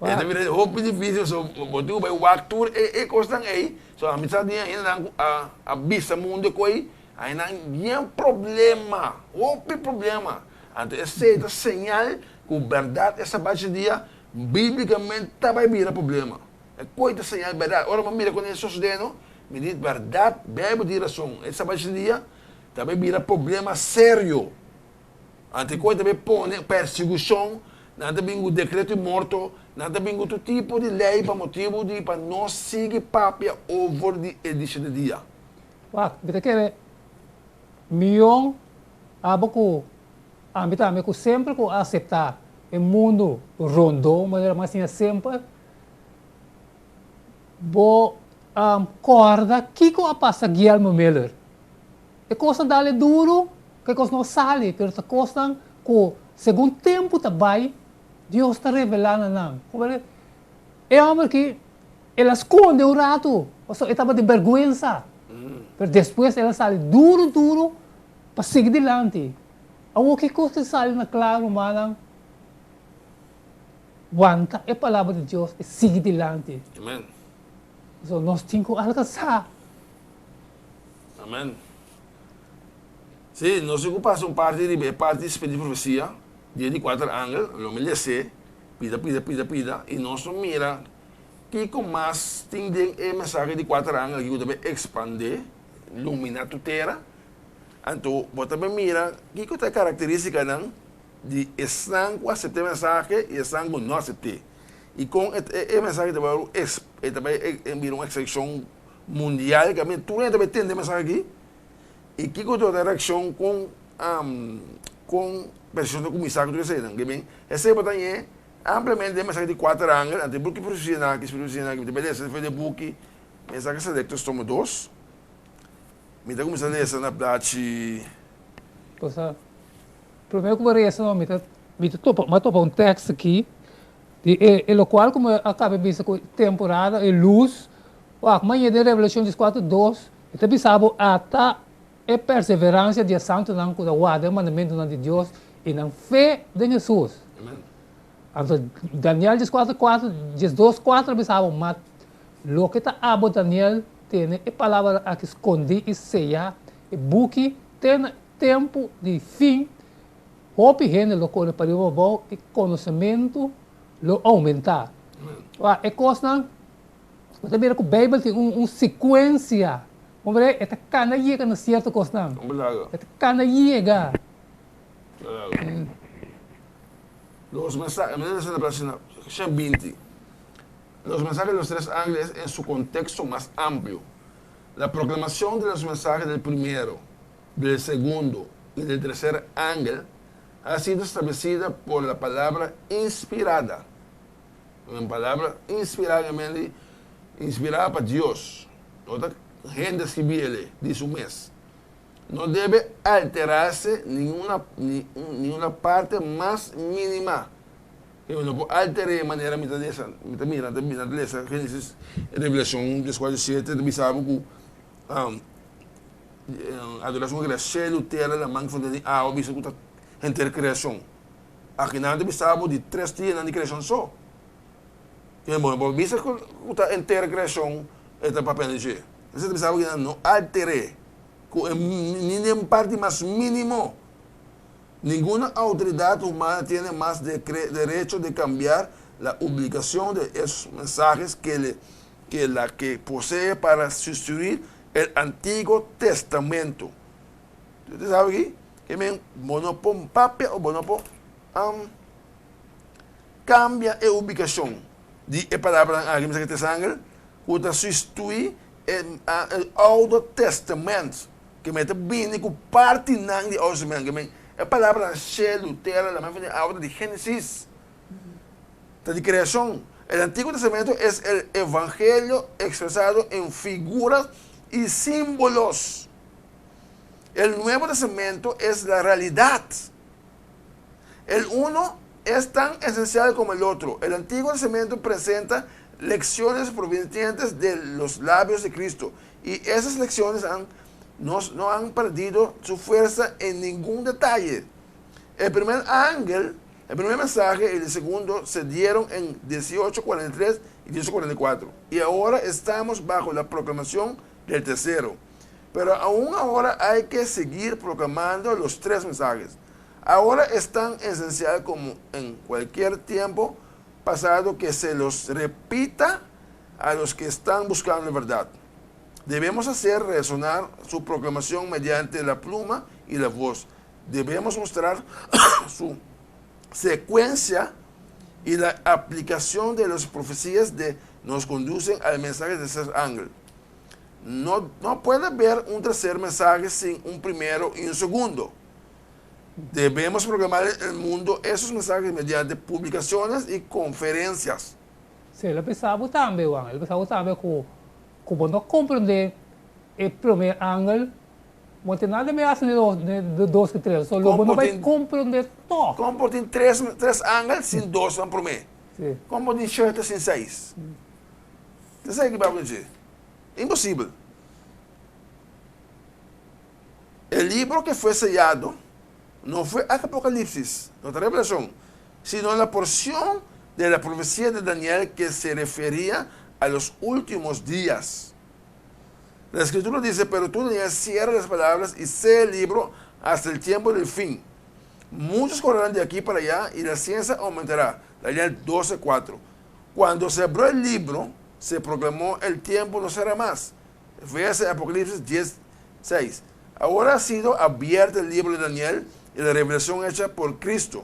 E ta bira hopi difisil pasobra bo tin ku bai wak tur e kosnan ei, so ami sa tin hendenan ku a bisa mundu e koi Ainan bien problema, hopi problema. Anto esei ta señal ku bèrdat e sabat dje dia bíblikamente ta bai bira problema. E koi ta señal bèrdat. Ora bo mira kon e sosodé no, mi di bèrdat Beibel tin rason. E sabat dje dia ta bai bira problema serio. Anto e koi ta bai pone persigushon, nan ta bin ku dekreto di morto, nan ta bin ku tur tipo di lei pa motibu di pa no sigui papia over di e di shete dia. Wak, mi ta kere mion abo ku ami tambe ku semper ku a aseptá e mundu rondó manera mas siña semper, bo kòrda kiko a pasa Guillermo Miller. E kosnan dal e duru, ku e kos no sali, pero ta kosnan ku segun tempu ta bai, Dios ta revelá na nan. E hòmber aki El a skonde un ratu, pasobra e tabata di bèrgwensa. Pero despues el a sali duru duru pa sigui dilanti. Awor ki kos ta sali na kla, rumannan? Wanta e palabra di Dios i sigui dilanti. Amen. Pasobra nos tin ku alkansá. Amen. Sí, nos tin ku pasa un parti riba e parti di profesia, di e di kuater angel, lo mi les'é pida, pida, pida, pida, i nos lo mira kiko mas tin den e mensahe di kuater angel aki ku ta bai ekspandé, luminá tur tera. Anto bo ta bai mira kiko ta e karakterístikanan di esnan ku aseptá e mensahe i esnan ku no asept'é. I kon e mensahe ta bai e ta bai bira un eksekshon mundial, kaminda tur hende ta bai tende e mensahe aki. I kiko ta e reakshon kon kon persona ta kuminsá ku tur eseinan? Ke men esei bo ta ñe ampliamente den mensahe di kuater angel, anto e buki profesia nan aki, profesia nan aki, mi ta bai lesa for di e buki Mensajes Selectos tomo dos. Mi ta kuminsá lesa na plachi. Cosa, promé ku bo resa no mi ta mi ta topa mi a topa un tekst aki di e e lokual ku mi a kaba bisa ku temporada e lus wak maña den Revelashon dieskuater dos E ta bisa bo, Ata e perseveransia di e santunan ku ta warda e mandamentunan di Dios i nan fe den Hesus. Anto Daniel dieskuater kuater, diesdos kuater a bisa bo, Ma loke ta abo, Daniel, tene e palabra aki skondí i seyá e buki te na tempu di fin. Hopi hende lo kore pariba abou i konosementu lo oumentá. Wak, e kosnan. Bo ta mira ku Beibel tin un un sekuensia. Bo mira e ta kana yega na sierto kosnan. E ta kana yega. Los mensajes, mi ta lesa na página 120. Los mensajes de los tres ángeles en su contexto más amplio. La proclamación de los mensajes del primero, del segundo y del tercer ángel ha sido establecida por la palabra inspirada. Un palabra inspirá ke men di inspirá pa Dios. No ta hende skibí el'e di su mes. No debe alterarse ninguna ninguna parte mas mínima. Ke no por alter'é manera mi ta lesa, mi ta mira, mi ta lesa Génesis, Revelashon dieskuater siete ta bisa bo ku adorashon a krea shelu, tera, laman, fuente di awa, bisa ku ta henter kreashon. Aki nan ta bisa bo di tres dianan di kreashon so. Tin bo no por bisa ku ta henter kreashon e ta papia di dje. Esei ta bisa bo ku nan no alter'é ku e ni den parti mas mínimo. Ninguna outoridat humana tiene mas derecho de cambiar la ubicacion de esos mensajes ke ke la ke posee para sustituir el Antiguo Testamento. Usted sabe aki? Ke men bo no por papia o bo no por kambia e ubikashon di e palabranan aki, mi sa ke te sanger, ku ta sustituí e Oude Testament, ke men ta bini ku partinan di Oude Testament, ke men e palabranan shelu, tera, laman, fin di awa ta di Génesis, ta di kreashon. El Antiguo Testamento es el evangelio expresado en figuras y símbolos. El Nuevo Testamento es la realidad. El uno es tan esencial como el otro. El Antiguo Testamento presenta lecciones provenientes de los labios de Cristo y esas lecciones han, no, no han perdido su fuerza en ningún detalle. El primer ángel, el primer mensaje y el segundo se dieron en 1843 y 1844. Y ahora estamos bajo la proclamación del tercero. Pero aún ahora hay que seguir proclamando los tres mensajes. Ahora es tan esencial como en cualquier tiempo pasado que se los repita a los que están buscando la verdad. Debemos hacer resonar su proclamación mediante la pluma y la voz. Debemos mostrar su secuencia y la aplicación de las profecías de nos conducen al mensaje de tercer ángel. No, no puede haber un tercer mensaje sin un primero y un segundo. Debemos proclamar en el mundo esos mensajes mediante publicaciones y conferencias. Sí, el a bisa bo tambe, Juan. El a bisa bo tambe ku ku bo no komprendé e promé angel, bo no tin nada di hasi den e dos ku tres. So lo bo no bai komprendé tòg. Kon por tin tres tres angel sin dos nan promé? Sí. Kon por tin shete sin seis? Ta esei ki Bijbel ta dje. Imposibel. El libro que fue sellado no fue Apocalipsis, no ta Revelacion, sino la porcion de la profecia de Daniel que se referia a los ultimos dias. La Escritura dice, pero tu Daniel cierra las palabras y sella el libro hasta el tiempo del fin. Muchos correrán de aquí para allá y la ciencia aumentará. Daniel 12:4. Cuando se abrió el libro, se proclamó el tiempo no será más. Véase Apocalipsis 10, 6. Ahora ha sido abierto el libro de Daniel y la revelación hecha por Cristo.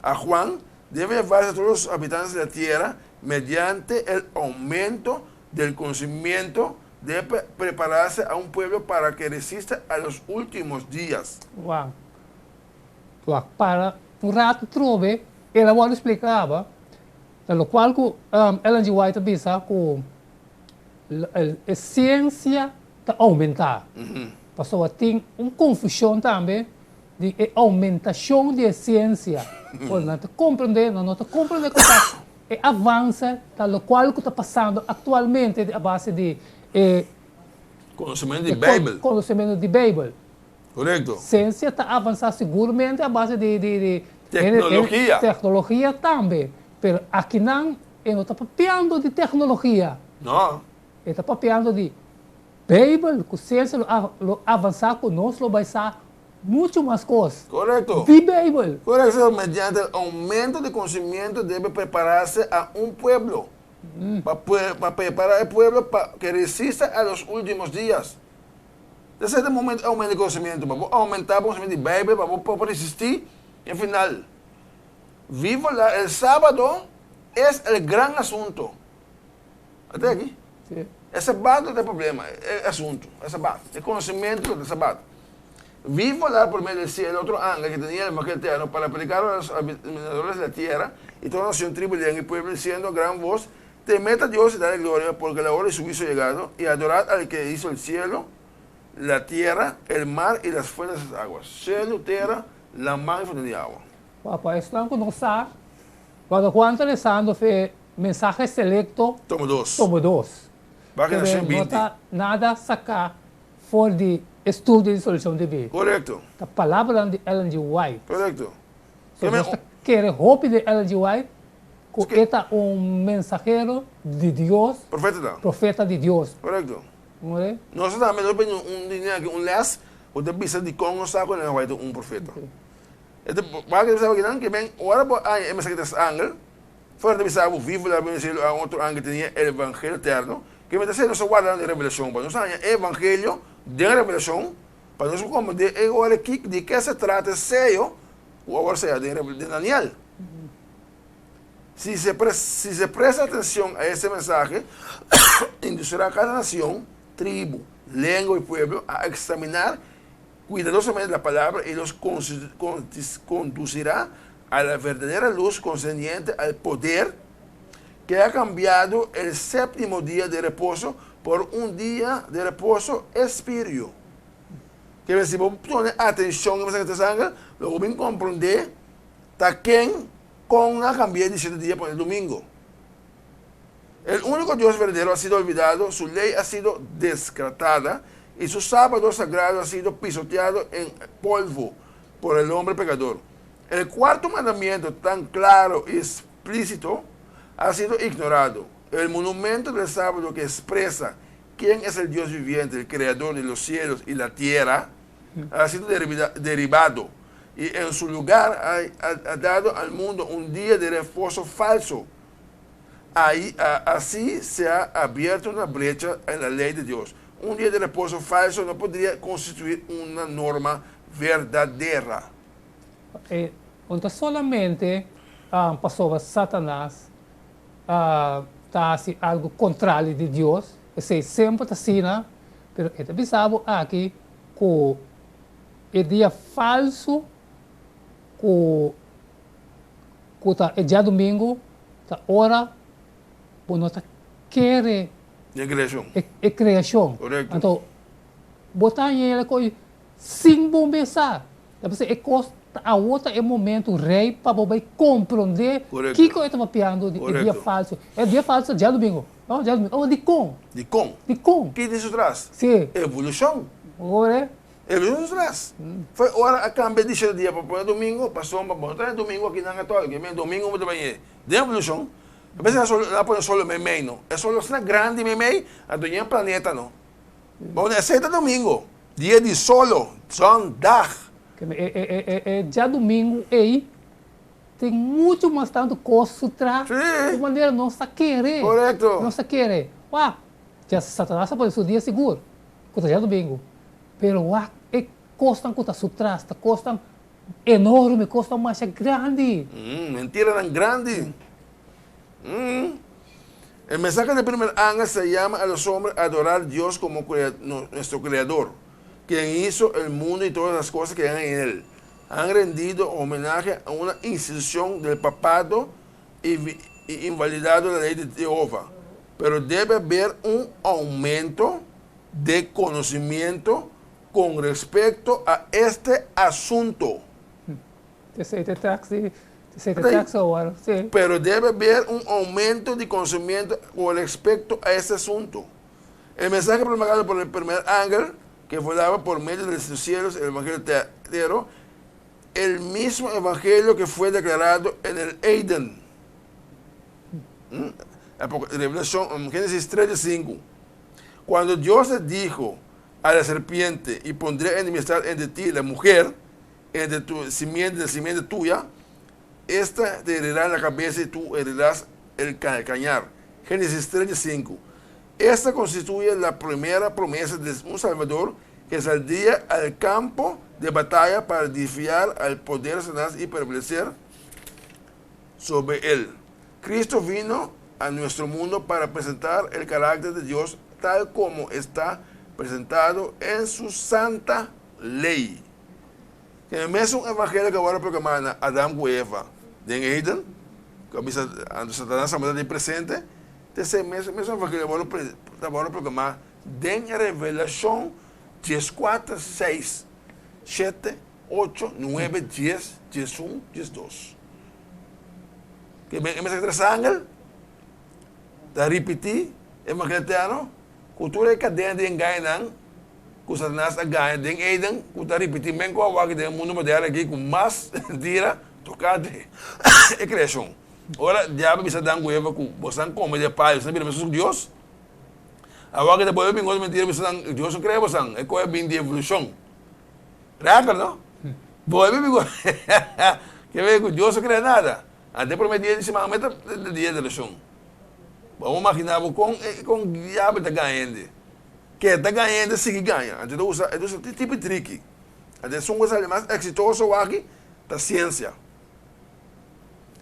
A Juan debe llevarse a todos los habitantes de la tierra mediante el aumento del conocimiento, debe prepararse a un pueblo para que resista a los últimos días. Wow. Wak, para un ratu trobe, el a wòrdu spliká, ta lokual ku Ellen G. White a bisa ku e siensia ta oumentá. Pasobra tin un konfushon tambe di e oumentashon di e siensia. Ora nan ta komprendé, nan no ta komprendé ku ta e avanse ta lokual ku ta pasando aktualmente a base di e Konosementu di Beibel. Konosementu di Beibel. Korekto. Siensia ta avansá sigurmente a base di di Teknologia. Teknologia tambe. Pero akinan e no ta papiando di teknologia. No. E ta papiando di Beibel ku siensia lo lo avansá ku nos lo bai sa muchu mas kos. Korekto. Di Beibel. Korekto. Mediante el oumento di konosimiento debe prepararse a un pueblo. Pa pa prepará e pueblo pa ke resista a los últimos dias. Ta sete momento aumenta e conocimiento, pa bo aumenta bo conocimiento di Bijbel, pa bo por resisti e final. Vivo la el sábado es el gran asunto. Ata aki? Sí. E sabato ta e problema, e asunto, e sabat. E conocimiento ta e sabat. Vivo la por medio del cielo otro ángel que tenía el evangelio eterno para predicar a los administradores de la tierra y toda nación, tribu, lengua y pueblo, diciendo a gran voz, Temed a Dios y dadle gloria, porque la hora de su juicio ha llegado, y adorad al que hizo el cielo, la tierra, el mar y las fuentes de las aguas. Cielo, tera, la mar y fuente di awa. Wak, pa esnan ku no sa, cuando Juan ta lesando fe mensahe selecto Tomo dos. tomo dos. Página Kende no 120. ta nada saká for di estudio di solucion di bida. Korekto. Ta palabranan di Ellen G. White. Korekto. So nos ta kere hopi den Ellen G. White ku e ta un mensahero di Dios. Profeta ta. Profeta di Dios. Korekto. More. Nos tambe nos bini un di aki un les ku ta bisa dikon nos sa ku Ellen White ta un profeta. E ta wak ta bisa akinan ke men ora bo haña e mensahe di tres angel, fuera ta bisa bo vivo la bini cielo a otro angel tenia el evangelio eterno, ke men ta sey nos ta warda den revelashon pa nos haña e evangelio den revelashon pa nos por komprende e ora aki di ke se trata e seyo ku awor sea den den Daniel. Si se si se presta atencion a este mensahe, inducirá cada nacion, tribu, lengua y pueblo a examinar cuidadosamente la palabra y los conducirá a la verdadera luz concerniente al poder que ha cambiado el séptimo día de reposo por un día de reposo espirio. Ke si bo pone atencion e mensahe di angel, lo bo bin comprende ta ken kon a kambia di siete dia pone domingo. El único Dios verdadero ha sido olvidado, su ley ha sido descartada y su sábado sagrado ha sido pisoteado en polvo por el hombre pecador. El cuarto mandamiento, tan claro y explícito, ha sido ignorado. El monumento del sábado que expresa quién es el Dios viviente, el creador de los cielos y la tierra, ha sido derribado y en su lugar ha, ha dado al mundo un día de reposo falso. Ahí, así se ha abierto una brecha en la ley de Dios. Un día de reposo falso no podría constituir una norma verdadera. No ta solamente pasobra Satanas ta hasi algu kontrali di Dios, esei semper ta asina, pero e ta bisa bo aki ku e dia falsu ku ku ta e djadumingu ta ora bo no ta kere E kreashon. e kreashon. Korekto. Anto bo ta haña el ko'i sin bo mesa. Ta p'esei e kos ta awor ta e momento rei pa bo bai komprondé Korekto. kiko e ta papiando di e dia Korekto. falsu. E dia falsu ta djadumingu. No, djadumingu. Oh, dikon? Dikon? Dikon? Ki tin su tras? Si. Evolushon. Ora. Evolushon su tras. Foi ora a kambia di shete dia pa pone domingo, pasobra bo no ta den domingo aki nan Katoliko, e men domingo bo ta bai e. Den evolushon, a bes nan solo nan a pone solo meimei no. E solo asina grandi meimei, anto yen planeta no. Bo esei ta domingo, dia di solo, zondag. E djadumingu ei tin muchu mas tantu kos su tras ku manera nos ta kere. Nos ta kere. Wak, dja Satanas a pone su dia sigur ku ta djadumingu. Pero wak e kosnan ku ta su tras, ta kosnan enorme, kosnan masha grandi. Mentiranan grandi. El mensahe del primer ángel se llama a los hombres a adorar a Dios como nuestro Creador, quien hizo el mundo y todas las cosas que hay en él. Han rendido homenaje a una institución del papado y, y invalidado la ley de Jehová. Pero debe haber un aumento de conocimiento con respecto a este asunto. Esei ta taxi, esei ta taxi awor, si. Pero debe haber un aumento di conocimiento con respecto a este asunto. El mensaje promulgado por el primer ángel que volaba por medio de los cielos, el evangelio entero, el mismo evangelio que fue declarado en el Eden. Revelación, Génesis 3, 5. Cuando Dios le dijo a la serpiente, y pondré enemistad entre ti y la mujer, entre tu simiente y la simiente tuya, esta te herirá en la cabeza y tú herirás el calcañar. Génesis 3, 5. Esta constituye la primera promesa de un Salvador que saldría al campo de batalla para desafiar al poder de Satanás y prevalecer sobre él. Cristo vino a nuestro mundo para presentar el carácter de Dios tal como está presentado en su santa ley. E mesun evangelio ku a wòrdu proklamá na Adam ku Eva den Eden, ku a bisa Satanas a manda den presente, ta esei mesun evangelio ta wòrdu proklamá den Revelashon 14, 6, 7, 8, 9, 10, 11, 12. E mensahe tres angel ta ripití e evangelio eterno ku tur e kadena di engañonan ku Satanas a gaña den Eden, ku ta ripití men ku awor den e mundu moderno aki ku mas mentira tokante e kreashon. Ora diabel bisa Adan ku Eva ku boso nan kome di e palu, boso nan bira mesun ku Dios. Awor aki ta bolbe bin otro mentira bisa nan Dios no krea boso, e kohe bin di evolushon. Rakel no? Bolbe bin ke wei ku Dios no krea nada. Anto e prome dia di siman meta ta dia di evolushon. Bo a imagina bo kon kon diabel ta gaña hende. Ke ta gaña hende sigui gaña. Anto e ta usa e ta usa tur tipo di triki. Anto esun ku a sali mas eksitoso aki ta siensia.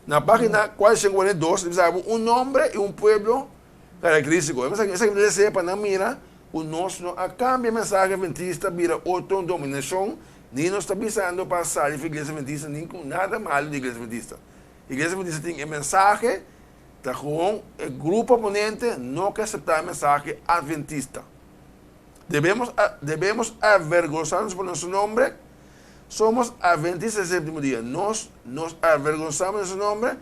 Na pagina 442 ta bisa bo un nombre i un pueblo karakteristiko. Esaki esaki mi ta desea pa nan mira ku nos no a kambia e mensahe adventista bira otro dominashon ni nos ta bisando pa sali for iglesia adventista ni ku nada malu di iglesia adventista. Iglesia adventista tin e mensahe Ta gewoon e grupo oponente no ke aseptá e mensahe adventista. Debemos debemos avergonsarnos por nuestro nombre? Somos adventistas del séptimo día. Nos nos avergonzamos de nuestro nombre?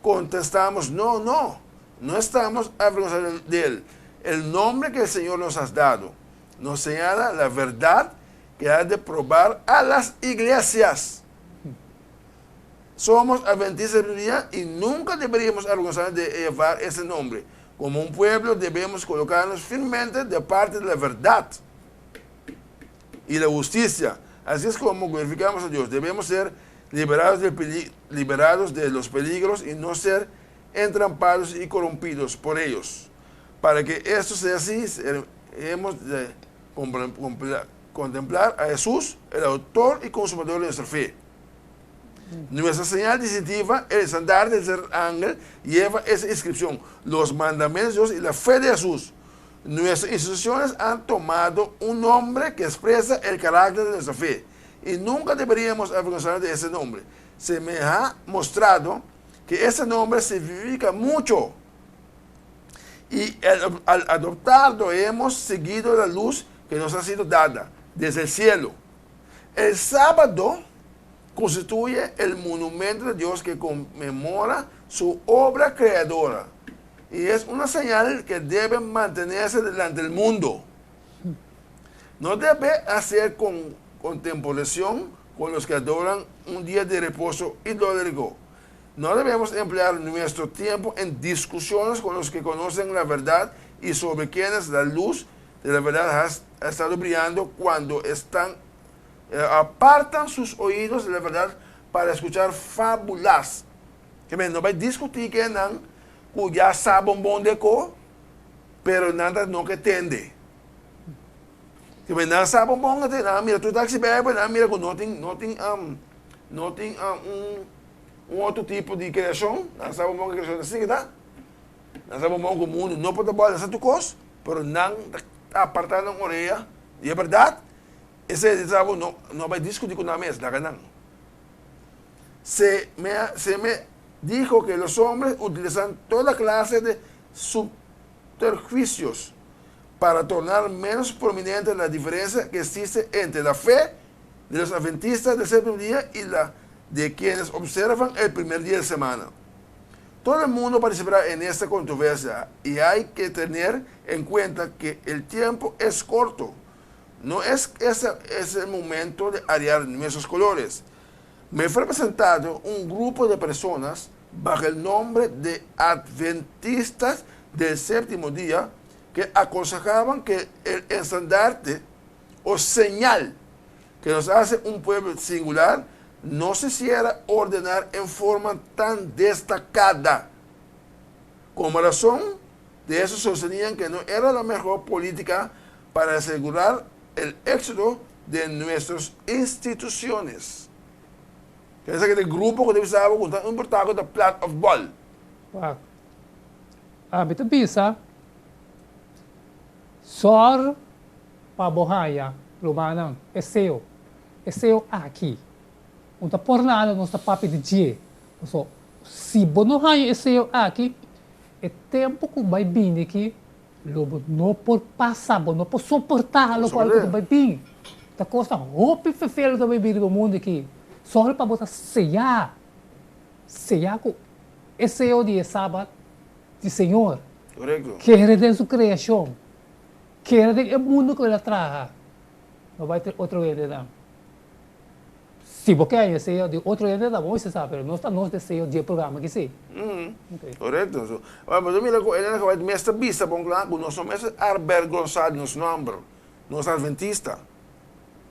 Contestamos, no, no. No estamos avergonzados de él. El nombre que el Señor nos ha dado nos señala la verdad que ha de probar a las iglesias. Somos adventistas del día y nunca deberíamos avergonzarnos de llevar ese nombre. Como un pueblo debemos colocarnos firmemente de parte de la verdad y la justicia. Así es como glorificamos a Dios. Debemos ser liberados de, liberados de los peligros y no ser entrampados y corrompidos por ellos. Para que esto sea así, hemos de contemplar a Jesús, el autor y consumador de nuestra fe. Nuestra señal distintiva, el estandarte del tercer ángel, lleva esa inscripción, los mandamientos de Dios y la fe de Jesús. Nuestras instituciones han tomado un nombre que expresa el carácter de nuestra fe y nunca deberíamos avergonzarnos de ese nombre. Se me ha mostrado que ese nombre significa mucho y al adoptarlo hemos seguido la luz que nos ha sido dada desde el cielo. El sábado constituye el monumento de Dios que conmemora su obra creadora y es una señal que debe mantenerse delante del mundo. No debe hacer con contemporación con los que adoran un día de reposo idólico. No debemos emplear nuestro tiempo en discusiones con los que conocen la verdad y sobre quienes la luz de la verdad ha estado brillando cuando están Apartan sus oídos de la verdad para escuchar fábulas. Ke men no bai diskutí ke nan ku ya sa bon bon de ko, pero nan ta no ke tende. Ke men nan sa bon bon te nan a mira tur taksi Bijbel, nan a mira ku no tin no tin no tin un un otro tipo di kreashon, nan sa bon bon ku kreashon ta asina ke ta. Nan sa bon bon ku mundu no por ta bòlta sa tur kos, pero nan ta apartá nan orea di e bèrdat. Esei di sa bo no no bai diskutí ku nan mes, laga nan. Se me se me dijo que los hombres utilizan toda clase de subterfugios para tornar menos prominente la diferencia que existe entre la fe de los adventistas del séptimo día y la de quienes observan el primer día de semana. Todo el mundo participará en esta controversia y hay que tener en cuenta que el tiempo es corto. No es ese es el momento de arear nuestros colores. Me fue presentado un grupo de personas bajo el nombre de Adventistas del Séptimo Día que aconsejaban que el estandarte o señal que nos hace un pueblo singular no se hiciera ordenar en forma tan destacada. Como razón de eso sostenían que no era la mejor política para asegurar el éxito de nuestras instituciones. Esaki ta e grupo ku ta bisa bo ku ta importá ku ta plat òf bòl. Wak. Ami ta bisa, Sòr pa bo haña, rumannan, e seo, e seo aki. Un ta por nada nos ta papia di dje. Pasobra si bo no haña e seo aki, e tempu ku bai bini aki Lo bo no por pasa, bo no por soportá lokual ku ta bai bin. Ta kosnan hopi fefel ta bai bin riba mundu aki. Sòru pa bo ta seyá, seyá ku e seo di e Sabat di Señor. Kere den su kreashon, kere den e mundu ku el a traha. No bai tin otro hendenan. Si bo ke haña deseo di otro hende ta bon esei sa, pero nos ta nos deseo dje programa aki si. Korekto. So, bo ta mira ku Elena White mes ta bisa bon kla ku nos no mester avergonsá di nos nòmber. Nos ta adventista.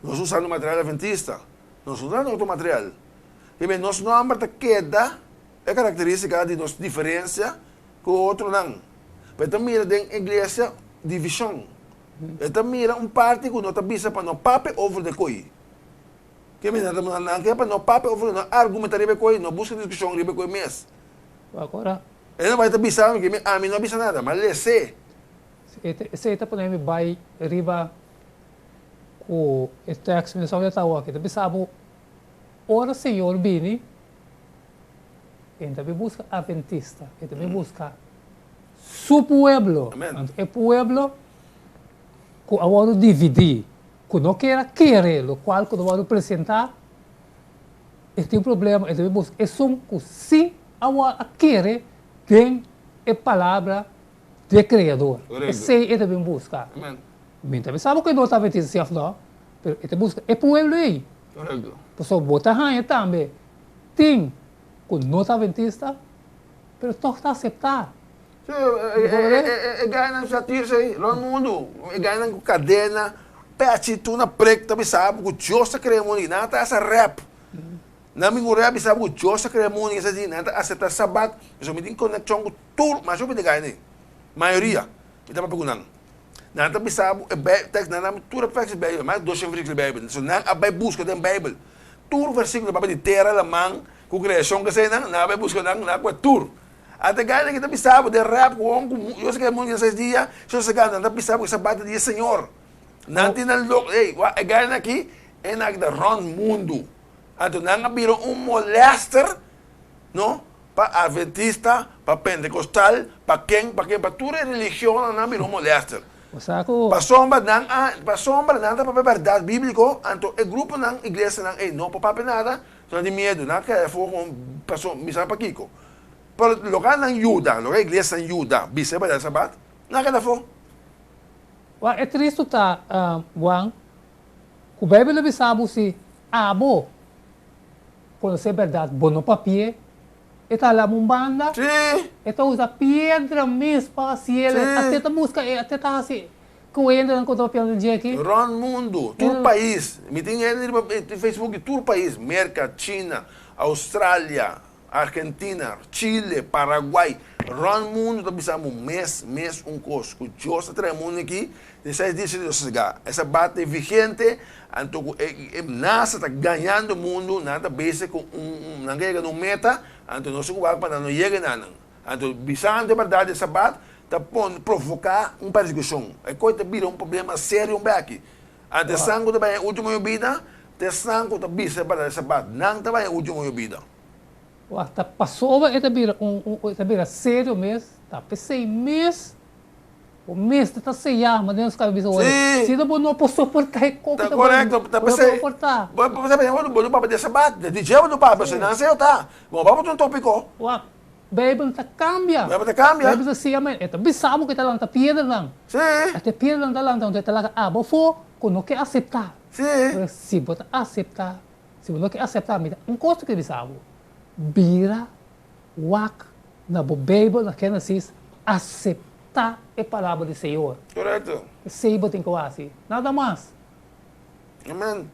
Nos usando material adventista. Nos no ta usando otro material. Primer, nos nòmber ta keda e karakterístika di nos diferensia ku otronan. Pero e ta mira den iglesia divishon. E ta mira un parti ku no ta bisa pa no papia over de koi. Ke mi nan ta manda nan ke pa no papia over no argumenta riba e koi, no buska diskushon riba e koi mes. Agora. E no bai ta bisa mi ke mi ami no a bisa nada, ma les'é. Esei ta pone mi bai riba ku e tekst mi ta awor aki. Ta bisa bo, ora Señor bini, E ta bin buska adventista, E ta bin buska Su pueblo. Amen. E pueblo ku a wòrdu dividí. Ku no kier a kere lokual ku ta wòrdu presentá, e tin problema, e debe buska esun ku si a wòrdu a kere den e palabra di e Kreador. Esei e ta bin buska. Mi ta bisa bo ku e no ta adventista si òf no, pero e ta buska e pueblo ei. Pasobra bo ta haña tambe tin ku no ta adventista, pero tòg ta aseptá. Sí, e gainan sa tirsa ei rònt mundu, e gainan ku kadena, pèchi, tur na prek ta bisa bo ku Dios ta krea mundu i nan ta hasa rèp. Nan bin ku rèp bisa bo ku Dios ta krea mundu i esei di nan ta aseptá sabat. Pasobra mi tin konekshon ku tur, masha hopi di gainan ei, mayoria mi ta papia ku nan. Nan ta bisa bo e tèks, nan a tur e tèks di Beibel, mas 200 versíkulo di Beibel. So nan a bai buska den Beibel tur versíkulo papia di tera, laman, ku kreashon, keseinan, nan a bai buska nan, nan a kue tur. Ata gana ki ta bisa bo den rap ku hon ku Dios a krea mundu den seis dia, Dios a gana, nan ta bisa bo ku e sabat ta dia Señor. Nan tin nan lok, ey, wak e gana aki, e nan aki ta rònt mundu. Anto nan a bira un molèster, no, pa adventista, pa pentekostal, pa ken, pa ken, pa tur e religionnan nan a bira un molèster. Pasobra nan a, pasobra nan ta papia bèrdat bíbliko, anto e gruponan, iglesianan ey no por papia nada, nan tin miedu, nan a keda afó kon, pasobra mi sa pakiko. Pero loke nan yuda, loke iglesia nan yuda bisa e berdad sabat, nan a keda afó. Wak e tristu ta, Juan, ku Beibel a bisa bo si abo konosé bèrdat bo no papi'é, e ta hala bo un banda, e ta usa piedra mes pa hasiel, ate ta buska e, ate ta hasi. Ku hendenan ku ta papia den dje aki? Rònt mundu, tur pais. Mi tin hende riba Facebook di tur pais, Merka, China, Australia, Argentina, Chile, Paraguay. Rònt mundu ta bisa bo mes mes un kos, ku Dios a trae mundu aki, den seis dia Dios a sosegá. E sabat ta vigente, anto ku e NASA ta gañando mundu, nan ta bezig ku un, nan ke yega na un meta, anto nos tin ku wak pa nan no yega na nan. Anto, bisando e berdad e Sabat ta pone provoca un persecucion. E coy ta bira un problema serio un beki. Anto esnan cu ta bay e ultimo yobida, ta esnan cu ta bisa e berdad e Sabat. Nan ta bay e ultimo yobida. Wak, ta pasobra e ta bira un, un, e ta bira serio mes, ta p'esey mes bo mester ta seya, manera nos caba bisa ora. Si. Si no bo no por soporta e coco Ta ta correcto, ta bo no por p'esey. soporta. Bo, bo sa bo no papia di e Sabat, di dje bo no papia, Si. si nan seyo ta. Bo no papia di un topico. Wak, Bijbel ta cambia. Bijbel ta cambia. Bijbel ta siña men, e ta bisa bo cu e ta lanta piedranan. Sí. Esta e piedranan ta lanta, anto e ta laga abo afó cu no ke acepta. Sí. Pero si bo ta acepta, si bo no ke acepta, mi ta un cos ta ke bisa bo, bira wak na bo Bijbel na Genesis, acepta e palabra di Señor. Correcto. Esey bo tin cu haci, nada mas. Amen.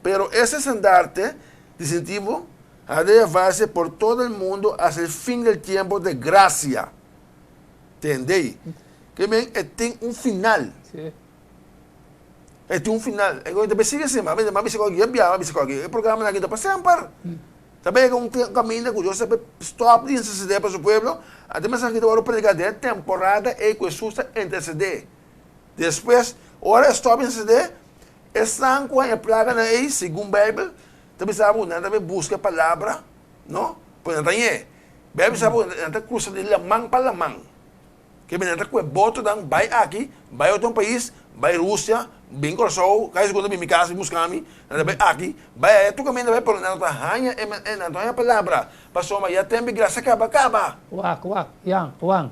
Pero ese estandarte distintivo ha de llevarse por todo el mundo hasta el fin del tiempo de gracia. Tende? Ke men e tin un final. Sí. E tin un final. E ta sigue así, mami, mami bisa koki, bia, mami bisa koki. E programa nan aki ta pa semper. Ta bega un caminda cu Dios ta stop di interceder pa su pueblo. Anto mensahe aki ta worde predica den e temporada ey cu Jesus ta intercede. Despues, ora e stòp intersedé, esnan ku haña plaganan ei, segun Beibel, ta bisa bo ku nan ta bai buska e palabra, no? Pues nan ta hañ'é. Beibel bisa bo ku nan ta krusa di laman pa laman. Ke nan ta kue botonan bai aki, bai otro pais, bai Rusia, bin Kòrsou, kai segun ta bin mi kas bin buska mi, nan ta bai aki, bai aya, tur kaminda bai, pero nan no ta haña e nan no ta haña palabra, pasobra ya tempu di grasia kaba kaba. Wak, wak, Jan, Juan,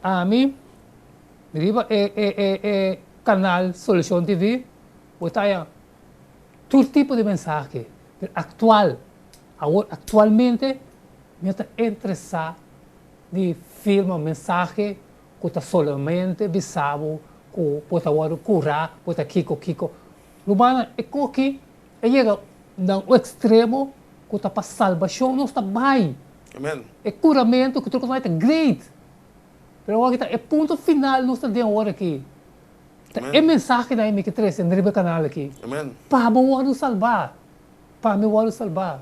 ami Riba e e e e canal Solucion TV bo ta haya tur tipo di mensahe, pero actual, awor actualmente mi a ta interesa di firma un mensahe cu ta solamente bisa bo cu bo ta wordo cura, bo ta kico kico. Rumannan, e coki a yega na un extremo cu ta pa salbacion nos ta bay. Amen. E curamento cu tur cos ta great. Pero awor aki ta e punto final nos ta den awor aki. Ta e mensahenan mi ke trese riba e kanal aki. Pa bo wòrdu salbá. Pa mi wòrdu salbá.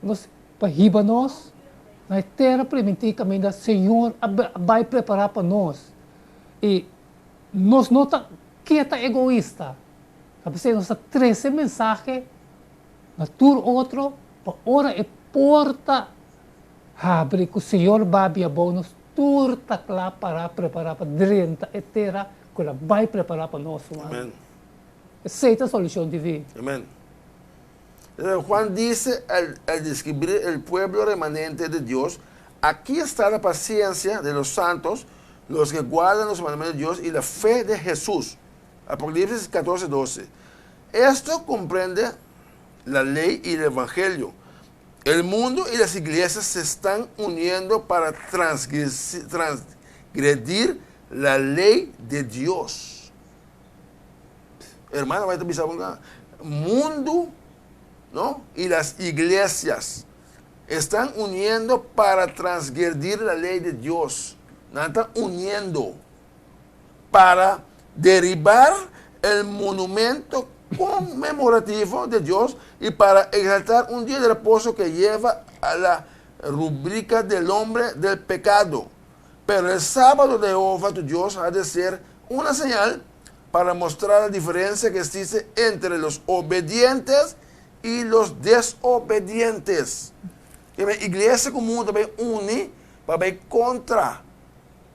Nos, pa hiba nos na e tera primintí kaminda Señor a bai prepará pa nos. I nos no ta ke ta egoista. Ta p'esei nos ta trese mensahe na tur otro pa ora e porta Habri ku Señor babia bo nos tur ta kla para prepara pa drenta e tera ku el a bai prepara pa nos ruman. Amen. Esei ta solucion divino. Amen. Juan dice al, al describir el pueblo remanente de Dios, aquí está la paciencia de los santos, los que guardan los mandamientos de Dios y la fe de Jesús. Apocalipsis 14, 12. Esto comprende la ley y el evangelio. El mundo y las iglesias se están uniendo para transgredir la ley de Dios. Hermano, vai bisa mundo, ¿no? Y las iglesias están uniendo para transgredir la ley de Dios. No están uniendo para derribar el monumento conmemorativo de Dios y para exaltar un día de reposo que lleva a la rubrica del hombre del pecado. Pero el sábado de Jehová tu Dios ha de ser una señal para mostrar la diferencia que existe entre los obedientes y los desobedientes. E iglesia común también uni pa ir contra.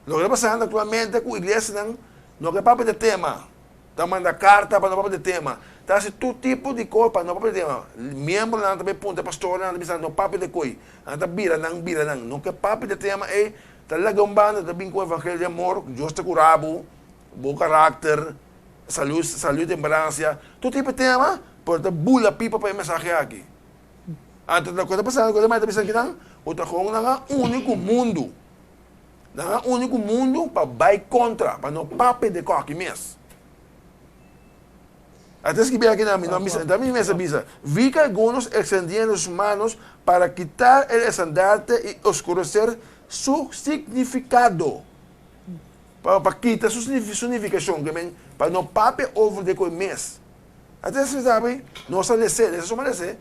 Loke ta pasando aktualmente ku iglesianan no ke papia di tema, ta manda karta pa no papia di tema, ta hasi tur tipo di kos pa no papia di tema. Miembronan ta bai puntra pastornan ta bisa no papia di koi, nan ta bira nan bira nan no ke papia di tema ei, ta laga un banda ta bin ku evangelio di amor, Dios ta kura bo, bo karakter, salu salu temperansia, tur tipo di tema pero ta bula pipa pa e mensahe aki. Anto loke ta pasando ku e ta bisa kinan ku ta kon nan a uni ku mundu. Nan a uni ku mundu pa bai kontra, pa no papia di e kòki mes. A ta skibi aki nan, mi no a bisa, ta mi mes a bisa, Vi que algunos extendían sus manos para quitar el estandarte y oscurecer su significado. Pa, pa kita su, su nifikashon, ke men, pa no papia over di e koi mes. A ta skibi sabi, nos a les'é, lesa suma les'é.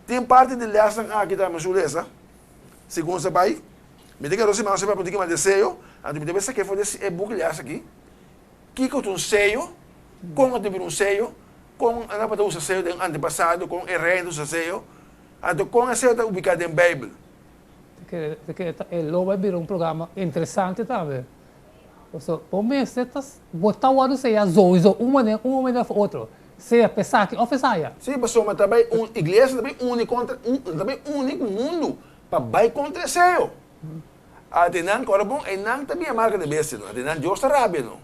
Tin parti di lèsnan aki tambe su lesa, segun sa bai, mi ta kere siman nos a papia un tiki mas di e seyo, anto mi ta bai sak'é for di e buki lès aki. Kiko ta un seyo? Kon a ta bira un seyo? Kon nan tabata usa seyo den antepasado? Kon e rei ta usa seyo? Anto kon e seyo ta ubiká den Beibel? E lo bai bira un programa interesante tambe. Pasobra bo mester ta bo ta wòrdu seya souiso un manera un manera òf otro, sea pa esaki òf esaya. Sí, pasobra ta bai un iglesia ta bai uni kontra un ta bai uni ku mundu pa bai kontra e seyo. Ate nan kòrda bon, einan ta bia marka di bestia no. Ate nan Dios ta rabia no.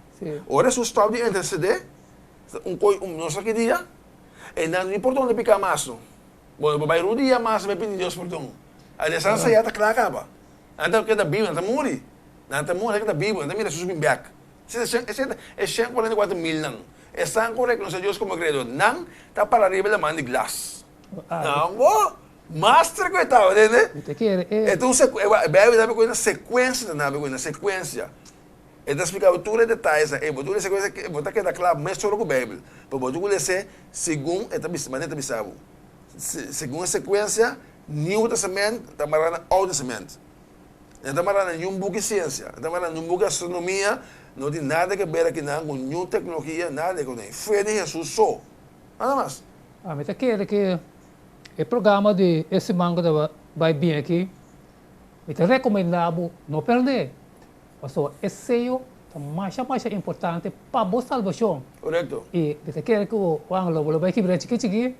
Ora Hesus stòp di intersedé, un koi un no sa ki dia, einan no tin pordon di piká mas no. Bo no por bai rudia mas pa pidi Dios pordon. Ate esnan sa ya ta kla kaba. Nan ta keda bibu, nan ta muri. Nan ta muri, nan ta keda bibu, nan ta mira Hesus bin bèk. Esei ta e shen 44 mil nan. Esnan ku rekonosé Dios komo Kreador, nan ta para riba e laman di glas. Nan bo! Master ku e tabata, tende? Mi ta kere e. E ta un seku, e Bijbel ta ku una sekuensia ta nabi ku una sekuensia. E ta splika bo tur e detayesnan, e bo tur e sekuensia, bo ta keda kla mesora ku Bijbel. Pero bo tin ku les'é segun e ta bisa, manera e ta bisa bo. Segun e sekuensia, Nieuw Testament ta mara na Oud Testament. No ta mara na niun buki siensia, no ta mara na niun buki astronomia, no tin nada ke ber akinan ku niun teknologia, nada di e Fe den Hesus so. Nada mas. Mi ta kere ke E programa di e siman ku ta bai bin aki, mi ta rekomendá bo no pèrdè, pasobra e seyo ta masha masha importante pa bo salbashon. Korekto. I mi ta kere ku Juan lo bo lo bai kibra chiki chiki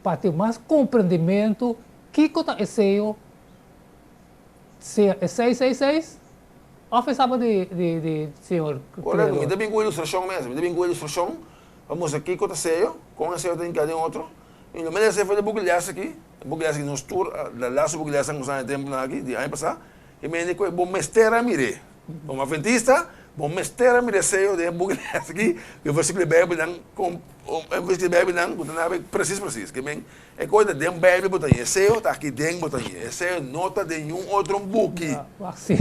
pa tin mas komprendimentu kiko ta e seyo, sea e 666 òf e saba di di Señor Korekto, mi ta bin ku ilustrashon mes, mi ta bin ku ilustrashon pa mustra kiko ta seyo, kon e seyo ta hinká den otro. Mi no merece for di buki les aki, e buki les aki nos tur, la laatste buki les ku nos a haña e tempunan aki, di aña pasá, e mende ku bo mester a mir'é. Komo adventista, bo mester a mira e seyo den e buki les aki, ku e versíkulo di Beibelnan, kon e versíkulo di Beibelnan ku ta nabe presis presis. Ke men, e kos ta den Beibel bo ta haña, e seyo ta aki den bo ta haña, e seyo no ta den niun otro buki. Wak, si,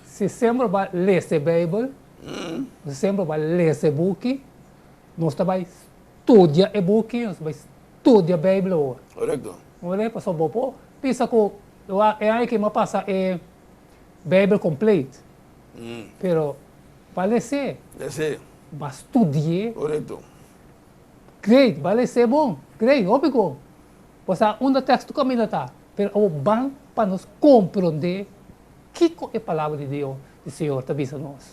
si semper bo a lesa e Beibel, si semper bo a lesa e buki, nos ta bai Studia e buki, nos bai studia Beibel awor. Korekto. Ora pasobra bo por bisa ku e aña aki mi a pasa e Beibel kompleet. Pero ba les'é. Les'é. Ba studi'é. Korekto. Great, ba les'é bon. Great, hopi bon. Bo sa unda teksto kaminda ta. Pero awor ban pa nos komprondé kiko e Palabra di Dios, di Señor ta bisa nos.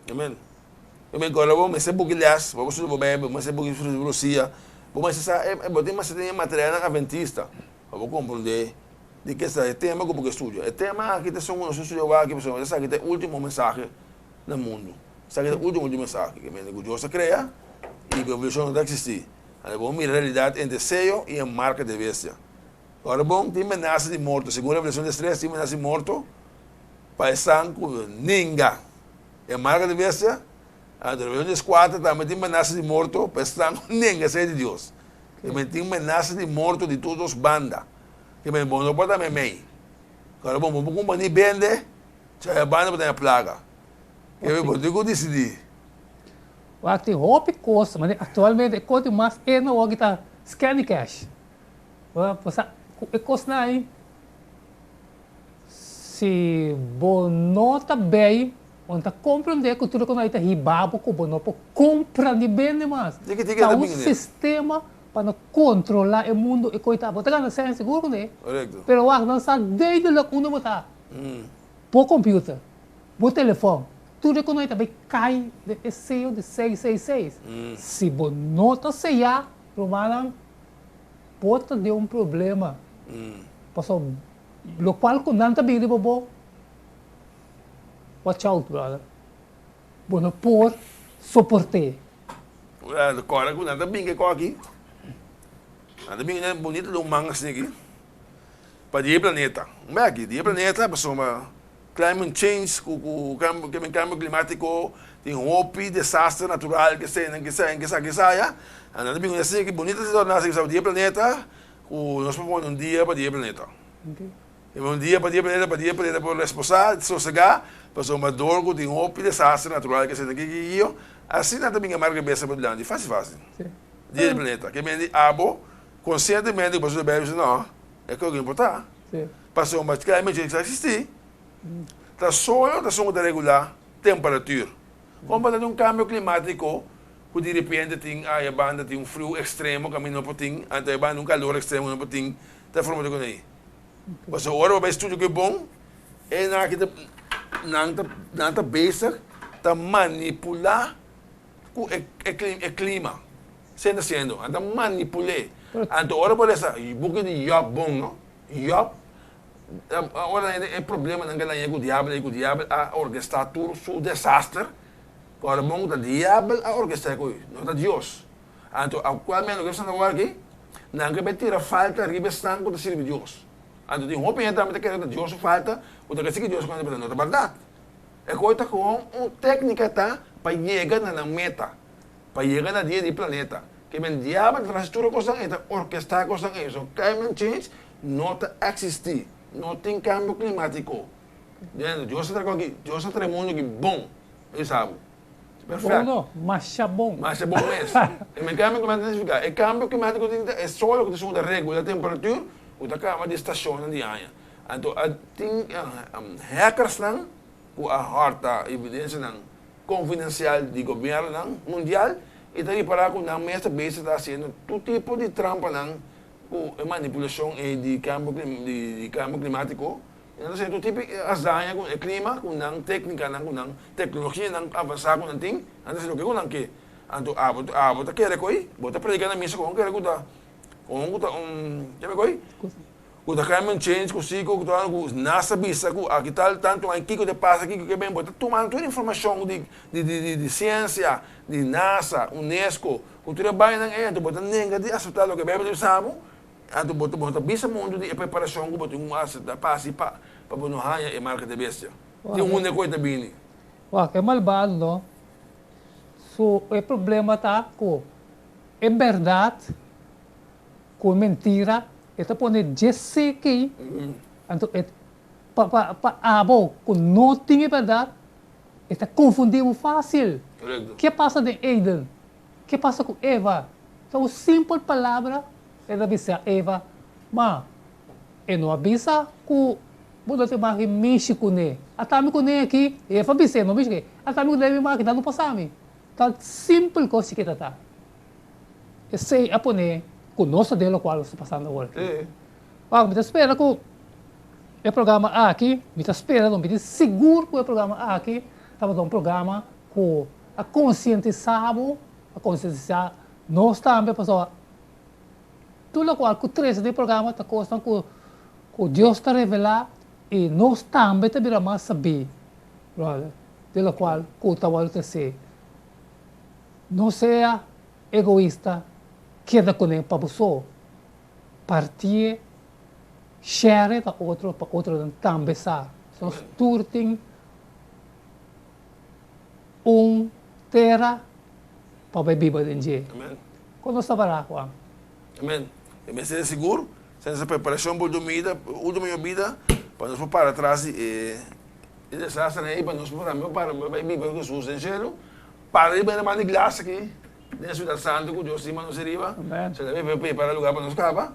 Amen. Bo men kòrda bo mester buki lès, bo studia bo Bijbel, bo mester buki filosofia, bo mester sa, bo tin mester tin e materialnan adventista pa bo komprondé di ke sa e tema ku bo ke studia. E tema aki ta esun ku nos ta studia awor aki pasobra esaki ta e ultimo mensahe na mundu. Esaki ta e ultimo ultimo mensahe ke mende ku Dios a krea i ku evolushon no ta eksistí. Anto bo mira realidat entre seyo i e marka di e bestia. Ora bon tin menasa di morto, segun Revelashon 13 tin menasa di morto pa esnan ku ninga. E marka di bestia, anto Revelashon 14 tambe tin menasa di morto pa esnan ku nenga ser di Dios. Ke tin menasa di morto di tur dos banda. Ke men bo no por ta meimei. Ora bo por kumpra ni bende, chaya banda bo ta haña plaga. Ke men bo tin ku disidí. Wak tin hopi kos, manera aktualmente e kos di mas ena awor ki ta scan cash. Bo sa ku e kosnan ei Si bo no ta bay, bo no ta comprende cu tur loke nan ta hiba bo cu bo no por compra ni bende mas. Ta un sistema pa no controla e mundo e coy ta. Bo ta gana cen sigur cu ne, pero wak nan sa duidelijk unda bo ta. Bo computer, bo telefon, tur loke nan ta bay cay den e seyo di 666. Si bo no ta seya, rumannan, bo ta den un problema. Pasobra Locual cu nan ta bin riba bo, watch out brother, bo no por soport'é. Corda cu nan ta bin ke aki, nan ta bin nan bonito den un man asina aki, pa di e planeta, un bek aki, di e planeta pasobra. Climate change ku ku kambio klimátiko tin hopi desaster natural ke esei nan ke esei ke esaki esaya. Nan ta bin ku esei ki bunita si torna si di e planeta ku nos por pone un dia pa di e planeta. Un dia pa di e planeta pa di e planeta por resposá sosegá pasobra dor ku tin hopi desaster natural ke esei nan ke kikio asina nan ta bin amarga bes pa dilanti fásil fásil dia di planeta. Ke men di abo konsientemente ku bo ta bèbè no e kos ku importá. Pasobra climate change ta existi, ta solo ta esun ku ta regulá temperatura. Kon por ta tin un kambio klimátiko ku di repente tin aya banda tin un friu ekstremo ku ami no por tin, anto aya banda un kalor ekstremo ku no por tin, ta e forma di kuné. Pasobra ora bo bai studia ku e bon, e nan aki ta nan ta nan ta bezig ta manipulá ku e e klima. Sendo siendo, nan ta manipul'é. Anto ora bo lesa buki di Job bon no, Job, ora e problemanan ke nan ku diabel i ku diabel a orkestá tur su desaster, ora bon ku ta diabel a orkestá e kos, no ta Dios. Anto akualmente loke esnan ta wak aki, nan ke bai tira falta riba esnan ku ta sirbi Dios. Anto tin hopi hende tambe ta kere ku ta Dios su falta, ku ta ke sigui Dios, pero no ta bèrdat. E kos ta kon un téknika ta pa yega na nan meta. Pa yega na dia di planeta. Ke men diabel ta hasi tur e kosnan ei, ta orkestá e kosnan ei. So climate change no ta eksistí. No tin kambio klimatiko. Dios a traha aki, Dios a traha e mundu aki bon. Mi sa bo. Perfèkt. Bon no, masha bon. Masha bon mes. E men kambio klimatiko ta signifiká, e kambio klimatiko tin ta e solo ku ta esun ku ta regula temperatur ku ta kaba di stashonnan di aña. Anto a tin hackersnan ku a hòrta evidensianan konfidensial di gobièrnunan mundial i ta ripará ku nan mes ta bezig ta hasiendo tur tipo di trampanan ku e manipulashon ei di kambio di kambio klimátiko. I nan ta hasiendo tur tipo di hazaña ku e klima, ku nan téknikanan, ku nan teknologianan avansá ku nan tin, nan ta hasi loke ku nan ke. Anto abo abo ta kere ku ei, bo ta prediká na misa ku kere ku ta ku ta un keme ku ei? Ku ta climate change ku si ku ta ku NASA bisa ku aki tal tantu aña kiko ta pasa kiko ke ben bo ta tumando tur informashon di di di di siensia di NASA unesco ku tur e bainan ei anto bo ta nenga di asepta loke Bijbel ta bisa bo anto bo ta bo ta bisa mundu di e preparashon ku bo tin ku asepta pa hasi pa pa bo no haña e marka di bestia tin hunde ku e ta bini. Wak e malbado no su e problema ta ku e bèrdat Ku e mentira e ta pone dje seki, anto e pa pa pa abo ku no tin e bèrdat, e ta konfundí bo fásil. Ke pasa den Eden? Ke pasa ku Eva? Ta un simpel palabra e ta bisa Eva, ma e no a bisa ku bo no ta maki mishi kuné. Ata mi kuné aki, Eva a bis'é, no mishi kuné, ata mi kuné mi maki, nan no pasa mi. Ta simpel kos chikita ta. Esei a pone ku nos ta den lokual nos ta pasando awor aki. Wak, mi ta spera ku e programa aki, mi ta spera no, mi tin sigur ku e programa aki tabata un programa ku a konsientisá bo, a konsientisá nos tambe pasobra tur lokual ku trese den e programa ta kosnan ku ku Dios ta revelá i nos tambe ta bira mas sabí, brother, di lokual ku ta wòrdu tresé. No sea egoista, keda kuné pa bo so. Partié, share pa otro, pa otronan tambe sa. Nos tur tin un tera pa bai biba den dje. Kon nos ta pará, Juan? Amen. E mester ta sigur, sensa preparashon por dumida, ultimo yobida, pa nos por para tras di e desasternan ei, pa nos por tambe para bai biba ku Hesus den shelu. Para riba e man di glas aki den e siudat santu ku Dios tin pa nos ariba. Se ta bin prepara lugar pa nos kaba.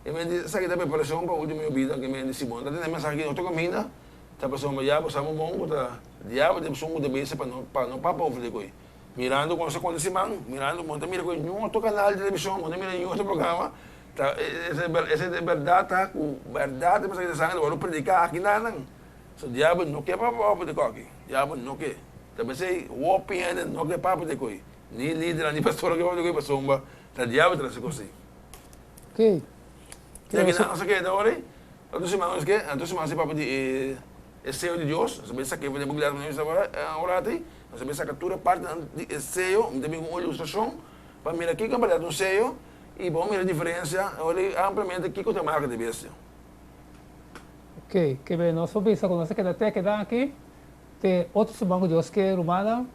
E men di esaki ta preparashon pa ultimo yobida. Ke men di si bo no ta tene mensahe aki otro kaminda ta pasobra ya bo sa bo bon ku ta diabel ta esun ku ta bisa pa no pa no papa over di koe. Mirando kon sa konta siman, mirando bo no ta mira koe niun otro kanal di televishon, bo no ta mira niun otro programa. Ta ese e bèrdat ta ku bèrdat e mensahe di sangre ta wòrdu prediká aki nan. So diabel no ke pa papia di koki. Diabel no ke. Ta pesey hopi hende no ke papia di koe. Ni lidernan ni pastornan ke papia di koe pasobra ta diabel ta hasi kos ei. Ok. Ya ki nan a keda ora ei. Otro siman nos ke, otro siman si papia di e seo di Dios. Nos a bin saka for di Biblia nos a bisa un rato ei. Nos a bin saka tur e partinan di e seo. Mi ta bin ku un ilustrashon pa mira kiko en berdad un seo i pa bo mira e diferensia ora ei ampliamente kiko ta e marka di bestia. Ok, ke be nos por bisa ku nos a keda te keda aki te otro siman ku Dios ke, rumannan.